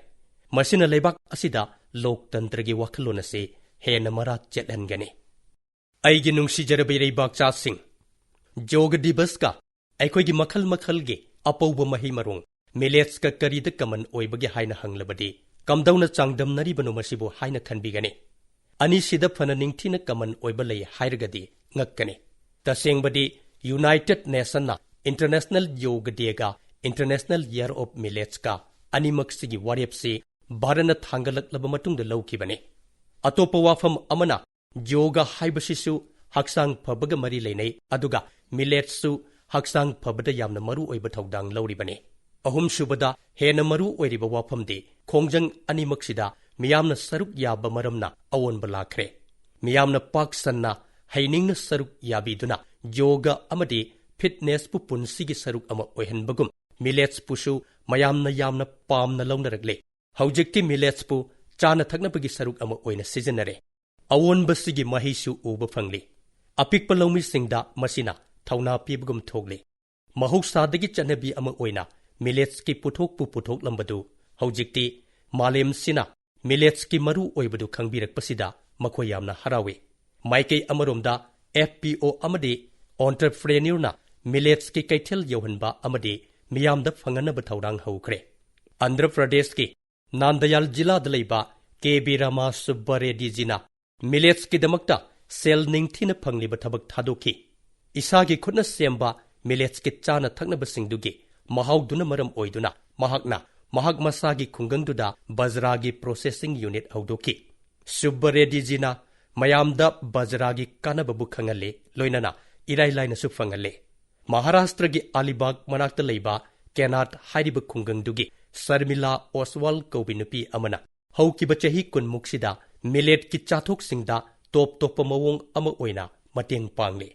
ꯃꯁꯤꯅ ꯂꯩꯕꯥꯛ ꯑꯁꯤꯗ ꯂꯣꯛꯇꯟꯇ꯭ꯔꯒꯤ ꯋꯥꯈꯜꯂꯣꯟ ꯑꯁꯤ ꯍꯦꯟꯅ ꯃꯔꯥ ꯆꯦꯠꯍꯟꯒꯅꯤ꯫ ꯑꯩꯒꯤ ꯅꯨꯡꯁꯤꯖꯔꯕ ꯏꯔꯩꯕꯥꯛꯆꯥꯁꯤꯡ, ꯌꯣꯒ ꯗꯤꯕꯁꯀ ꯑꯩꯈꯣꯏꯒꯤ ꯃꯈꯜ ꯃꯈꯜꯒꯤ ꯑꯄꯧꯕ ꯃꯍꯩ ꯃꯔꯣꯡ ꯃꯤꯂꯦꯠꯁꯀ ꯀꯔꯤꯗ ꯀꯃꯟ ꯑꯣꯏꯕꯒꯦ ꯍꯥꯏꯅ ꯍꯪꯂꯕꯗꯤ, ꯀꯝꯗꯧꯅ ꯆꯥꯡꯗꯝꯅꯔꯤꯕꯅꯣ ꯃꯁꯤꯕꯨ ꯍꯥꯏꯅ ꯈꯟꯕꯤꯒꯅꯤ? ꯑꯅꯤꯁꯤꯗ ꯐꯅ ꯅꯤꯡꯊꯤꯅ ꯀꯃꯟ ꯑꯣꯏꯕ ꯂꯩ ꯍꯥꯏꯔꯒꯗꯤ ꯉꯛꯀꯅꯤ꯫ ꯇꯁꯦꯡꯕꯗꯤ ꯌꯨꯅꯥꯏꯇꯦꯗ ꯅꯦꯁꯟꯅ ꯏꯟꯇꯔꯅꯦꯁꯅꯦꯜ ꯌꯣꯒ ꯗꯦꯒ ꯏꯟꯇꯔꯅꯦꯁꯅꯦꯜ ꯌꯔ ꯑꯣꯐ ꯃꯤꯂꯦꯠꯁꯀ ꯑꯅꯤꯃꯛꯁꯤꯒꯤ ꯋꯥꯔꯦꯞꯁꯤ ꯚꯥꯔꯠꯅ ꯊꯥꯡꯒꯠꯂꯛꯂꯕ ꯃꯇꯨꯡꯗ ꯂꯧꯈꯤꯕꯅꯤ꯫ ꯑꯇꯣꯞꯄ ꯋꯥꯐꯝ ꯑꯃꯅ, ꯌꯣꯒ ꯍꯥꯏꯕꯁꯤꯁꯨ ꯍꯛꯆꯥꯡ ꯐꯕꯒ ꯃꯔꯤ ꯂꯩꯅꯩ, ꯑꯗꯨꯒ ꯃꯤꯂꯦꯠꯁꯨ ꯍꯛꯆꯥꯡ ꯐꯕꯗ ꯌꯥꯝꯅ ꯃꯔꯨ ꯑꯣꯏꯕ ꯊꯧꯗꯥꯡ ꯂꯧꯔꯤꯕꯅꯤ꯫ ꯑꯍꯨꯝꯁꯨꯕꯗ, ꯍꯦꯟꯅ ꯃꯔꯨ ꯑꯣꯏꯔꯤꯕ ꯋꯥꯐꯝꯗꯤ ꯈꯣꯡꯖꯪ ꯑꯅꯤꯃꯛꯁꯤꯗ ꯃꯤꯌꯥꯝꯅ ꯁꯔꯨꯛ ꯌꯥꯕ ꯃꯔꯝꯅ ꯑꯑꯣꯟꯕ ꯂꯥꯛꯈ꯭ꯔꯦ꯫ ꯃꯤꯌꯥꯝꯅ ꯄꯥꯛ ꯁꯟꯅ ꯍꯩꯅꯤꯡꯅ ꯁꯔꯨꯛ ꯌꯥꯕꯤꯗꯨꯅ ꯌꯣꯒ ꯑꯃꯗꯤ ꯐꯤꯠꯅꯦꯁꯄꯨ ꯄꯨꯟꯁꯤꯒꯤ ꯁꯔꯨꯛ ꯑꯃ ꯑꯣꯏꯍꯟꯕꯒꯨꯝ, ꯃꯤꯂꯦꯠꯁꯄꯨꯁꯨ ꯃꯌꯥꯝꯅ ꯌꯥꯝꯅ ꯄꯥꯝꯅ ꯂꯧꯅꯔꯛꯂꯦ꯫ ꯍꯧꯖꯤꯛꯇꯤ ꯃꯤꯂꯦꯠꯁꯄꯨ ꯆꯥꯅ ꯊꯛꯅꯕꯒꯤ ꯁꯔꯨꯛ ꯑꯃ ꯑꯣꯏꯅ ꯁꯤꯖꯤꯟꯅꯔꯦ꯫ ꯑꯑꯣꯟꯕꯁꯤꯒꯤ ꯃꯍꯩꯁꯨ ꯎꯕ ꯐꯪꯂꯤ꯫ ꯑꯄꯤꯛꯄ ꯂꯧꯃꯤꯁꯤꯡꯗ ꯃꯁꯤꯅ ꯊꯧꯅꯥ ꯄꯤꯕꯒꯨꯝ ꯊꯣꯛꯂꯤ꯫ ꯃꯍꯧꯁꯥꯗꯒꯤ ꯆꯠꯅꯕꯤ ꯑꯃ ꯑꯣꯏꯅ ꯃꯤꯂꯦꯠꯁꯀꯤ ꯄꯨꯊꯣꯛꯄꯨ ꯄꯨꯊꯣꯛꯂꯝꯕꯗꯨ ꯍꯧꯖꯤꯛꯇꯤ ꯃꯥꯂꯦꯝꯁꯤꯅ ꯃꯤꯂꯦꯠꯁꯀꯤ ꯃꯔꯨ ꯑꯣꯏꯕꯗꯨ ꯈꯪꯕꯤꯔꯛꯄꯁꯤꯗ ꯃꯈꯣꯏ ꯌꯥꯝꯅ ꯍꯔꯥꯎꯏ꯫ ꯃꯥꯏꯀꯩ ꯑꯃꯔꯣꯝꯗ, ꯑꯦꯐ ꯄꯤ ꯑꯣ ꯑꯃꯗꯤ ꯑꯣꯟꯇꯔꯄ꯭ꯔꯦꯅ꯭ꯌꯨꯔꯅ ꯃꯤꯂꯦꯠꯁꯀꯤ ꯀꯩꯊꯦꯜ ꯌꯧꯍꯟꯕ ꯑꯃꯗꯤ ꯃꯤꯌꯥꯝꯗ ꯐꯪꯍꯟꯅꯕ ꯊꯧꯔꯥꯡ ꯍꯧꯈ꯭ꯔꯦ꯫ ꯑꯟꯙ꯭ꯔ ꯄ꯭ꯔꯗꯦꯁꯀꯤ ꯅꯥꯟꯗꯌꯥꯜ ꯖꯤꯂꯥꯗ ꯂꯩꯕ ꯀꯦ ꯕꯤ ꯔꯥꯃꯥ ꯁꯨꯕ꯭ꯕꯥ ꯔꯦꯗꯤꯖꯤꯅ ꯃꯤꯂꯦꯠꯁꯀꯤꯗꯃꯛꯇ ꯁꯦꯜ ꯅꯤꯡꯊꯤꯅ ꯐꯪꯂꯤꯕ ꯊꯕꯛ ꯊꯥꯗꯣꯛꯈꯤ꯫ ꯏꯁꯥꯒꯤ ꯈꯨꯠꯅ ꯁꯦꯝꯕ ꯃꯤꯂꯦꯠꯁꯀꯤ ꯆꯥꯅ ꯊꯛꯅꯕꯁꯤꯡꯗꯨꯒꯤ ꯃꯍꯥꯎꯗꯨꯅ ꯃꯔꯝ ꯑꯣꯏꯗꯨꯅ ꯃꯍꯥꯛꯅ ꯃꯍꯥꯛ ꯃꯁꯥꯒꯤ ꯈꯨꯡꯒꯪꯗꯨꯗ ꯕꯖ꯭ꯔꯥꯒꯤ ꯄ꯭ꯔꯣꯁꯦꯁꯤꯡ ꯌꯨꯅꯤꯠ ꯍꯧꯗꯣꯛꯈꯤ꯫ ꯁꯨꯕ꯭ꯕ ꯔꯦꯗꯤꯖꯤꯅ ꯃꯌꯥꯝꯗ ꯕꯖ꯭ꯔꯥꯒꯤ ꯀꯥꯟꯅꯕꯕꯨ ꯈꯪꯍꯜꯂꯦ, ꯂꯣꯏꯅꯅ ꯏꯔꯥꯏ ꯂꯥꯏꯅꯁꯨ ꯐꯪꯍꯜꯂꯦ꯫ ꯃꯍꯥꯔꯥꯁꯇ꯭ꯔꯒꯤ ꯑꯂꯤꯕꯥꯒ ꯃꯅꯥꯛꯇ ꯂꯩꯕ ꯀꯦꯅꯥꯠ ꯍꯥꯏꯔꯤꯕ ꯈꯨꯡꯒꯪꯗꯨꯒꯤ ꯁꯔꯃꯤꯂꯥ ꯑꯣꯁꯋꯥꯜ ꯀꯧꯕꯤ ꯅꯨꯄꯤ ꯑꯃꯅ ꯍꯧꯈꯤꯕ ꯆꯍꯤ ꯀꯨꯟꯃꯨꯛꯁꯤꯗ ꯃꯤꯂꯦꯠꯀꯤ ꯆꯥꯊꯣꯛꯁꯤꯡꯗ ꯇꯣꯞ ꯇꯣꯞꯄ ꯃꯑꯣꯡ ꯑꯃ ꯑꯣꯏꯅ ꯃꯇꯦꯡ ꯄꯥꯡꯂꯤ꯫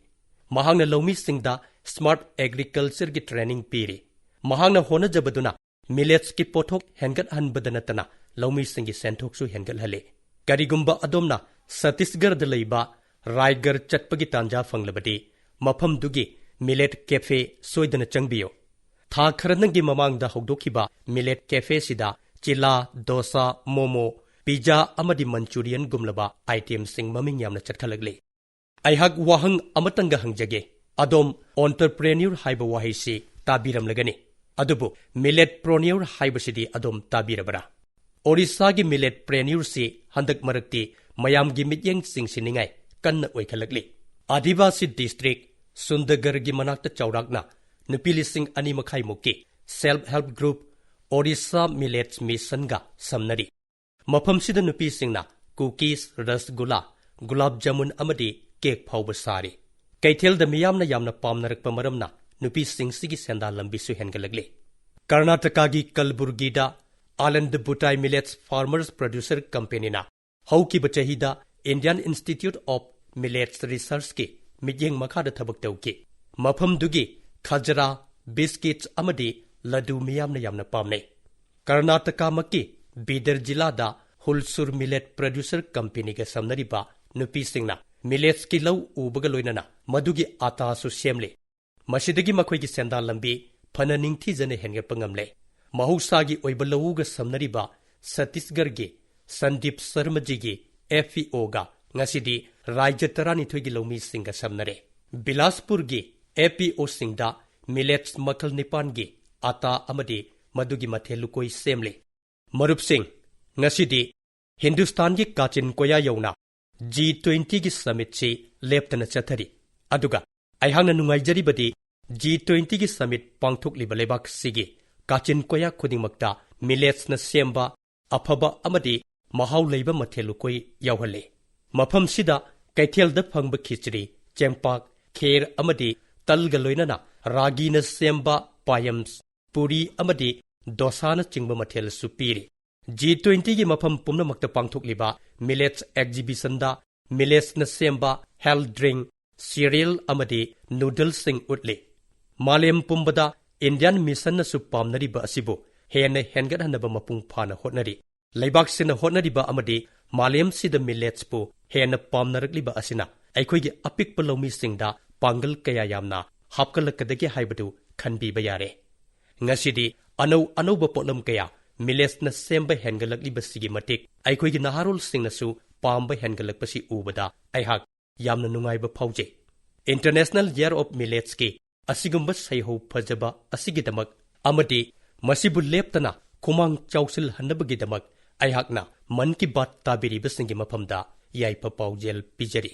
ꯃꯍꯥꯛꯅ ꯂꯧꯃꯤꯁꯤꯡꯗ ꯁ꯭ꯃꯥꯔꯠ ꯑꯦꯒ꯭ꯔꯤꯀꯜꯆꯔꯒꯤ ꯇ꯭ꯔꯦꯅꯤꯡ ꯄꯤꯔꯤ꯫ ꯃꯍꯥꯛꯅ ꯍꯣꯠꯅꯖꯕꯗꯨꯅ ꯃꯤꯂꯦꯠꯁꯀꯤ ꯄꯣꯠꯊꯣꯛ ꯍꯦꯟꯒꯠꯍꯟꯕꯗ ꯅꯠꯇꯅ ꯂꯧꯃꯤꯁꯤꯡꯒꯤ ꯁꯦꯟꯊꯣꯛꯁꯨ ꯍꯦꯟꯒꯠꯍꯜꯂꯤ꯫ ꯀꯔꯤꯒꯨꯝꯕ ꯑꯗꯣꯝꯅ ꯁꯠꯇꯤꯁꯒꯔꯗ ꯂꯩꯕ ꯔꯥꯏꯒꯔ ꯆꯠꯄꯒꯤ ꯇꯥꯟꯖꯥ ꯐꯪꯂꯕꯗꯤ, ꯃꯐꯝꯗꯨꯒꯤ ꯃꯤꯂꯦꯠ ꯀꯦꯐꯦ ꯁꯣꯏꯗꯅ ꯆꯪꯕꯤꯌꯨ꯫ ꯊꯥ ꯈꯔꯗꯪꯒꯤ ꯃꯃꯥꯡꯗ ꯍꯧꯗꯣꯛꯈꯤꯕ ꯃꯤꯂꯦꯠ ꯀꯦꯐꯦꯁꯤꯗ ꯆꯤꯂꯥ, ꯗꯣꯁꯥ, ꯃꯣꯃꯣ, ꯄꯤꯖꯥ ꯑꯃꯗꯤ ꯃꯟꯆꯨꯔꯤꯌꯟꯒꯨꯝꯂꯕ ꯑꯥꯏꯇꯦꯝꯁꯤꯡ ꯃꯃꯤꯡ ꯌꯥꯝꯅ ꯆꯠꯈꯠꯂꯛꯂꯤ꯫ ꯑꯩꯍꯥꯛ ꯋꯥꯍꯪ ꯑꯃꯇꯪꯒ ꯍꯪꯖꯒꯦ, ꯑꯗꯣꯝ entrepreneur ꯍꯥꯏꯕ ꯋꯥꯍꯩꯁꯤ ꯇꯥꯕꯤꯔꯝꯂꯒꯅꯤ, ꯑꯗꯨꯕꯨ milletpreneur ꯍꯥꯏꯕꯁꯤꯗꯤ ꯑꯗꯣꯝ ꯇꯥꯕꯤꯔꯕꯔꯥ? ꯑꯣꯔꯤꯁꯥꯒꯤ milletpreneurꯁꯤ ꯍꯟꯗꯛ ꯃꯔꯛꯇꯤ ꯃꯌꯥꯝꯒꯤ ꯃꯤꯠꯌꯦꯡ ꯆꯤꯡꯁꯤꯟꯅꯤꯡꯉꯥꯏ ꯀꯟꯅ ꯑꯣꯏꯈꯠꯂꯛꯂꯤ꯫ ꯑꯥꯗꯤꯕꯥꯁꯤ district ꯁꯨꯟꯗꯒꯔꯒꯤ ꯃꯅꯥꯛꯇ ꯆꯥꯎꯔꯥꯛꯅ ꯅꯨꯄꯤ ꯂꯤꯁꯤꯡ ꯑꯅꯤ ꯃꯈꯥꯏꯃꯨꯛꯀꯤ self help group Orissa Millets Missionꯒ ꯁꯝꯅꯔꯤ꯫ ꯃꯐꯝꯁꯤꯗ ꯅꯨꯄꯤꯁꯤꯡꯅ cookies, ꯔꯁꯒꯨꯂꯥ, ꯒꯨꯂꯥꯕ ꯖꯥꯃꯨꯟ ꯑꯃꯗꯤ cake ꯐꯥꯎꯕ ꯁꯥꯔꯤ꯫ ꯀꯩꯊꯦꯜꯗ ꯃꯤꯌꯥꯝꯅ ꯌꯥꯝꯅ ꯄꯥꯝꯅꯔꯛꯄ ꯃꯔꯝꯅ ꯅꯨꯄꯤꯁꯤꯡꯁꯤꯒꯤ ꯁꯦꯟꯗꯥꯟ ꯂꯝꯕꯤꯁꯨ ꯍꯦꯟꯒꯠꯂꯛꯂꯤ꯫ ꯀꯔꯅꯥꯇꯀꯥꯒꯤ ꯀꯜꯕꯨꯔꯒꯤꯗ ꯑꯥꯅꯟꯗ ꯕꯨꯇꯥꯏ Millets Farmers Producer Companyꯅ ꯍꯧꯈꯤꯕ ꯆꯍꯤꯗ Indian Institute of Millets Researchꯀꯤ ꯃꯤꯠꯌꯦꯡ ꯃꯈꯥꯗ ꯊꯕꯛ ꯇꯧꯈꯤ꯫ ꯃꯐꯝꯗꯨꯒꯤ ꯈꯖꯔꯥ, biscuits ꯑꯃꯗꯤ ꯂꯗꯨ ꯃꯤꯌꯥꯝꯅ ꯌꯥꯝꯅ ꯄꯥꯝꯅꯩ꯫ ꯀꯔꯅꯥꯇꯀꯥꯃꯛꯀꯤ ꯕꯤꯗꯔ ꯖꯤꯂꯥꯗ ꯍꯨꯜꯁꯨꯔ Millet Producer Companyꯒ ꯁꯝꯅꯔꯤꯕ ꯅꯨꯄꯤꯁꯤꯡꯅ milletsꯀꯤ ꯂꯧ ꯎꯕꯒ ꯂꯣꯏꯅꯅ ꯃꯗꯨꯒꯤ ꯑꯥꯇꯥꯁꯨ ꯁꯦꯝꯂꯤ꯫ ꯃꯁꯤꯗꯒꯤ ꯃꯈꯣꯏꯒꯤ ꯁꯦꯟꯗꯥꯟ ꯂꯝꯕꯤ ꯐꯅ ꯅꯤꯡꯊꯤꯖꯅ ꯍꯦꯟꯒꯠꯄ ꯉꯝꯂꯦ꯫ ꯃꯍꯧꯁꯥꯒꯤ ꯑꯣꯏꯕ ꯂꯧꯎꯒ ꯁꯝꯅꯔꯤꯕ ꯁꯠꯇꯤꯁꯒꯔꯒꯤ ꯁꯟꯗꯤꯞ ꯁꯔꯃꯖꯤꯒꯤ FPOꯒ ꯉꯁꯤꯗꯤ ꯔꯥꯏꯖ꯭ꯌ ꯇꯔꯥꯅꯤꯊꯣꯏꯒꯤ ꯂꯧꯃꯤꯁꯤꯡꯒ ꯁꯝꯅꯔꯦ꯫ ꯕꯤꯂꯥꯁꯄꯨꯔꯒꯤ FPOꯁꯤꯡꯗ millets ꯃꯈꯜ ꯅꯤꯄꯥꯟꯒꯤ ꯑꯥꯇꯥ ꯑꯃꯗꯤ ꯃꯗꯨꯒꯤ ꯃꯊꯦꯜ ꯂꯨꯀꯣꯏ ꯁꯦꯝꯂꯤ꯫ ꯃꯔꯨꯞꯁꯤꯡ, ꯉꯁꯤꯗꯤ ꯍꯤꯟꯗꯨꯁꯇꯥꯟꯒꯤ ꯀꯥꯆꯤꯟ ꯀꯣꯌꯥ ꯌꯧꯅ ꯖꯤ ꯇ꯭ꯋꯦꯟꯇꯤꯒꯤ ꯁꯃꯤꯠꯁꯤ ꯂꯦꯞꯇꯅ ꯆꯠꯊꯔꯤ꯫ ꯑꯗꯨꯒ ꯑꯩꯍꯥꯛꯅ ꯅꯨꯡꯉꯥꯏꯖꯔꯤꯕꯗꯤ ꯖꯤ ꯇ꯭ꯋꯦꯟꯇꯤꯒꯤ ꯁꯃꯤꯠ ꯄꯥꯡꯊꯣꯛꯂꯤꯕ ꯂꯩꯕꯥꯛꯁꯤꯒꯤ ꯀꯥꯆꯤꯟ ꯀꯣꯌꯥ ꯈꯨꯗꯤꯡꯃꯛꯇ ꯃꯤꯂꯦꯠꯁꯅ ꯁꯦꯝꯕ ꯑꯐꯕ ꯑꯃꯗꯤ ꯃꯍꯥꯎ ꯂꯩꯕ ꯃꯊꯦꯜ ꯂꯨꯀꯣꯏ ꯌꯥꯎꯍꯜꯂꯤ꯫ ꯃꯐꯝꯁꯤꯗ ꯀꯩꯊꯦꯜꯗ ꯐꯪꯕ ꯈꯤꯆ꯭ꯔꯤ, ꯆꯦꯡꯄꯥꯛ, ꯈꯦꯔ ꯑꯃꯗꯤ ꯇꯜꯒ ꯂꯣꯏꯅꯅ ꯔꯥꯒꯤꯅ ꯁꯦꯝꯕ ꯄꯥꯌꯝꯁ, ꯄꯨꯔꯤ ꯑꯃꯗꯤ ꯗꯣꯁꯥꯅꯆꯤꯡꯕ ꯃꯊꯦꯜꯁꯨ ꯄꯤꯔꯤ꯫ ꯖꯤ ꯇ꯭ꯋꯦꯟꯇꯤꯒꯤ ꯃꯐꯝ ꯄꯨꯝꯅꯃꯛꯇ ꯄꯥꯡꯊꯣꯛꯂꯤꯕ ꯃꯤꯂꯦꯠꯁ ꯑꯦꯛꯖꯤꯕꯤꯁꯟꯗ ꯃꯤꯂꯦꯠꯁꯅ ꯁꯦꯝꯕ ꯍꯦꯜꯊ ꯗ꯭ꯔꯤꯡ, ꯁꯤꯔꯤꯌꯦꯜ ꯑꯃꯗꯤ ꯅꯨꯗꯜꯁꯤꯡ ꯎꯠꯂꯤ꯫ ꯃꯥꯂꯦꯝ ꯄꯨꯝꯕꯗ ꯏꯟꯗꯤꯌꯥꯟ ꯃꯤꯁꯟꯅꯁꯨ ꯄꯥꯝꯅꯔꯤꯕ ꯑꯁꯤꯕꯨ ꯍꯦꯟꯅ ꯍꯦꯟꯒꯠꯍꯟꯅꯕ ꯃꯄꯨꯡ ꯐꯥꯅ ꯍꯣꯠꯅꯔꯤ꯫ ꯂꯩꯕꯥꯛꯁꯤꯅ ꯍꯣꯠꯅꯔꯤꯕ ꯑꯃꯗꯤ ꯃꯥꯂꯦꯝꯁꯤꯗ ꯃꯤꯂꯦꯠꯁꯄꯨ ꯍꯦꯟꯅ ꯄꯥꯝꯅꯔꯛꯂꯤꯕ ꯑꯁꯤꯅ ꯑꯩꯈꯣꯏꯒꯤ ꯑꯄꯤꯛꯄ ꯂꯧꯃꯤꯁꯤꯡꯗ ꯄꯥꯡꯒꯜ ꯀꯌꯥ ꯌꯥꯝꯅ ꯍꯥꯞꯀꯠꯂꯛꯀꯗꯒꯦ ꯍꯥꯏꯕꯗꯨ ꯈꯟꯕꯤꯕ ꯌꯥꯔꯦ꯫ ꯉꯁꯤꯗꯤ ꯑꯅꯧ ꯑꯅꯧꯕ ꯄꯣꯠꯂꯝ ꯀꯌꯥ ꯃꯤꯂꯦꯠꯁꯅ ꯁꯦꯝꯕ ꯍꯦꯟꯒꯠꯂꯛꯂꯤꯕꯁꯤꯒꯤ ꯃꯇꯤꯛ ꯑꯩꯈꯣꯏꯒꯤ ꯅꯍꯥꯔꯣꯜꯁꯤꯡꯅꯁꯨ ꯄꯥꯝꯕ ꯍꯦꯟꯒꯠꯂꯛꯄꯁꯤ ꯎꯕꯗ ꯑꯩꯍꯥꯛ ꯌꯥꯝꯅ ꯅꯨꯡꯉꯥꯏꯕ ꯐꯥꯎꯖꯩ꯫ International Year of Milletsꯀꯤ ꯑꯁꯤꯒꯨꯝꯕ ꯁꯩꯍꯧ ꯐꯖꯕ ꯑꯁꯤꯒꯤꯗꯃꯛ ꯑꯃꯗꯤ ꯃꯁꯤꯕꯨ ꯂꯦꯞꯇꯅ ꯈꯨꯃꯥꯡ ꯆꯥꯎꯁꯤꯜꯍꯟꯅꯕꯒꯤꯗꯃꯛ ꯑꯩꯍꯥꯛꯅ ꯃꯟ ꯀꯤ ꯕꯥꯠ ꯇꯥꯕꯤꯔꯤꯕꯁꯤꯡꯒꯤ ꯃꯐꯝꯗ ꯌꯥꯏꯐ ꯄꯥꯎꯖꯦꯜ ꯄꯤꯖꯔꯤ꯫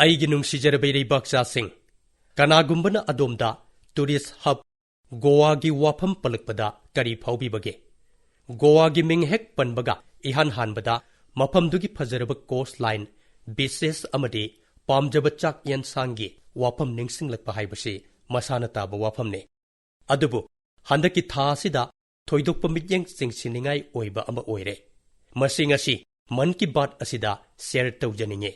ꯑꯩꯒꯤ ꯅꯨꯡꯁꯤꯖꯔꯕ ꯏꯔꯩꯕꯥꯛꯆꯥꯁꯤꯡ, ꯀꯅꯥꯒꯨꯝꯕꯅ ꯑꯗꯣꯝꯗ ꯇꯨꯔꯤꯁ ꯍꯕ ꯒꯣꯋꯥꯒꯤ ꯋꯥꯐꯝ ꯄꯜꯂꯛꯄꯗ ꯀꯔꯤ ꯐꯥꯎꯕꯤꯕꯒꯦ? ꯒꯣꯋꯥꯒꯤ ꯃꯤꯡ ꯍꯦꯛ ꯄꯟꯕꯒ ꯏꯍꯥꯟ ꯍꯥꯟꯕꯗ ꯃꯐꯝꯗꯨꯒꯤ ꯐꯖꯔꯕ ꯀꯣꯁ ꯂꯥꯏꯟ, ꯕꯤꯆꯦꯁ ꯑꯃꯗꯤ ꯄꯥꯝꯖꯕ ꯆꯥꯛ ꯌꯦꯟꯁꯥꯡꯒꯤ ꯋꯥꯐꯝ ꯅꯤꯡꯁꯤꯡꯂꯛꯄ ꯍꯥꯏꯕꯁꯤ ꯃꯁꯥꯅ ꯇꯥꯕ ꯋꯥꯐꯝꯅꯤ꯫ ꯑꯗꯨꯕꯨ ꯍꯟꯗꯛꯀꯤ ꯊꯥ ꯑꯁꯤꯗ ꯊꯣꯏꯗꯣꯛꯄ ꯃꯤꯠꯌꯦꯡ ꯆꯤꯡꯁꯤꯟꯅꯤꯡꯉꯥꯏ ꯑꯣꯏꯕ ꯑꯃ ꯑꯣꯏꯔꯦ꯫ ꯃꯁꯤ ꯉꯁꯤ ꯃꯟ ꯀꯤ ꯕꯥꯠ ꯑꯁꯤꯗ ꯁꯦꯌꯔ ꯇꯧꯖꯅꯤꯡꯉꯤ꯫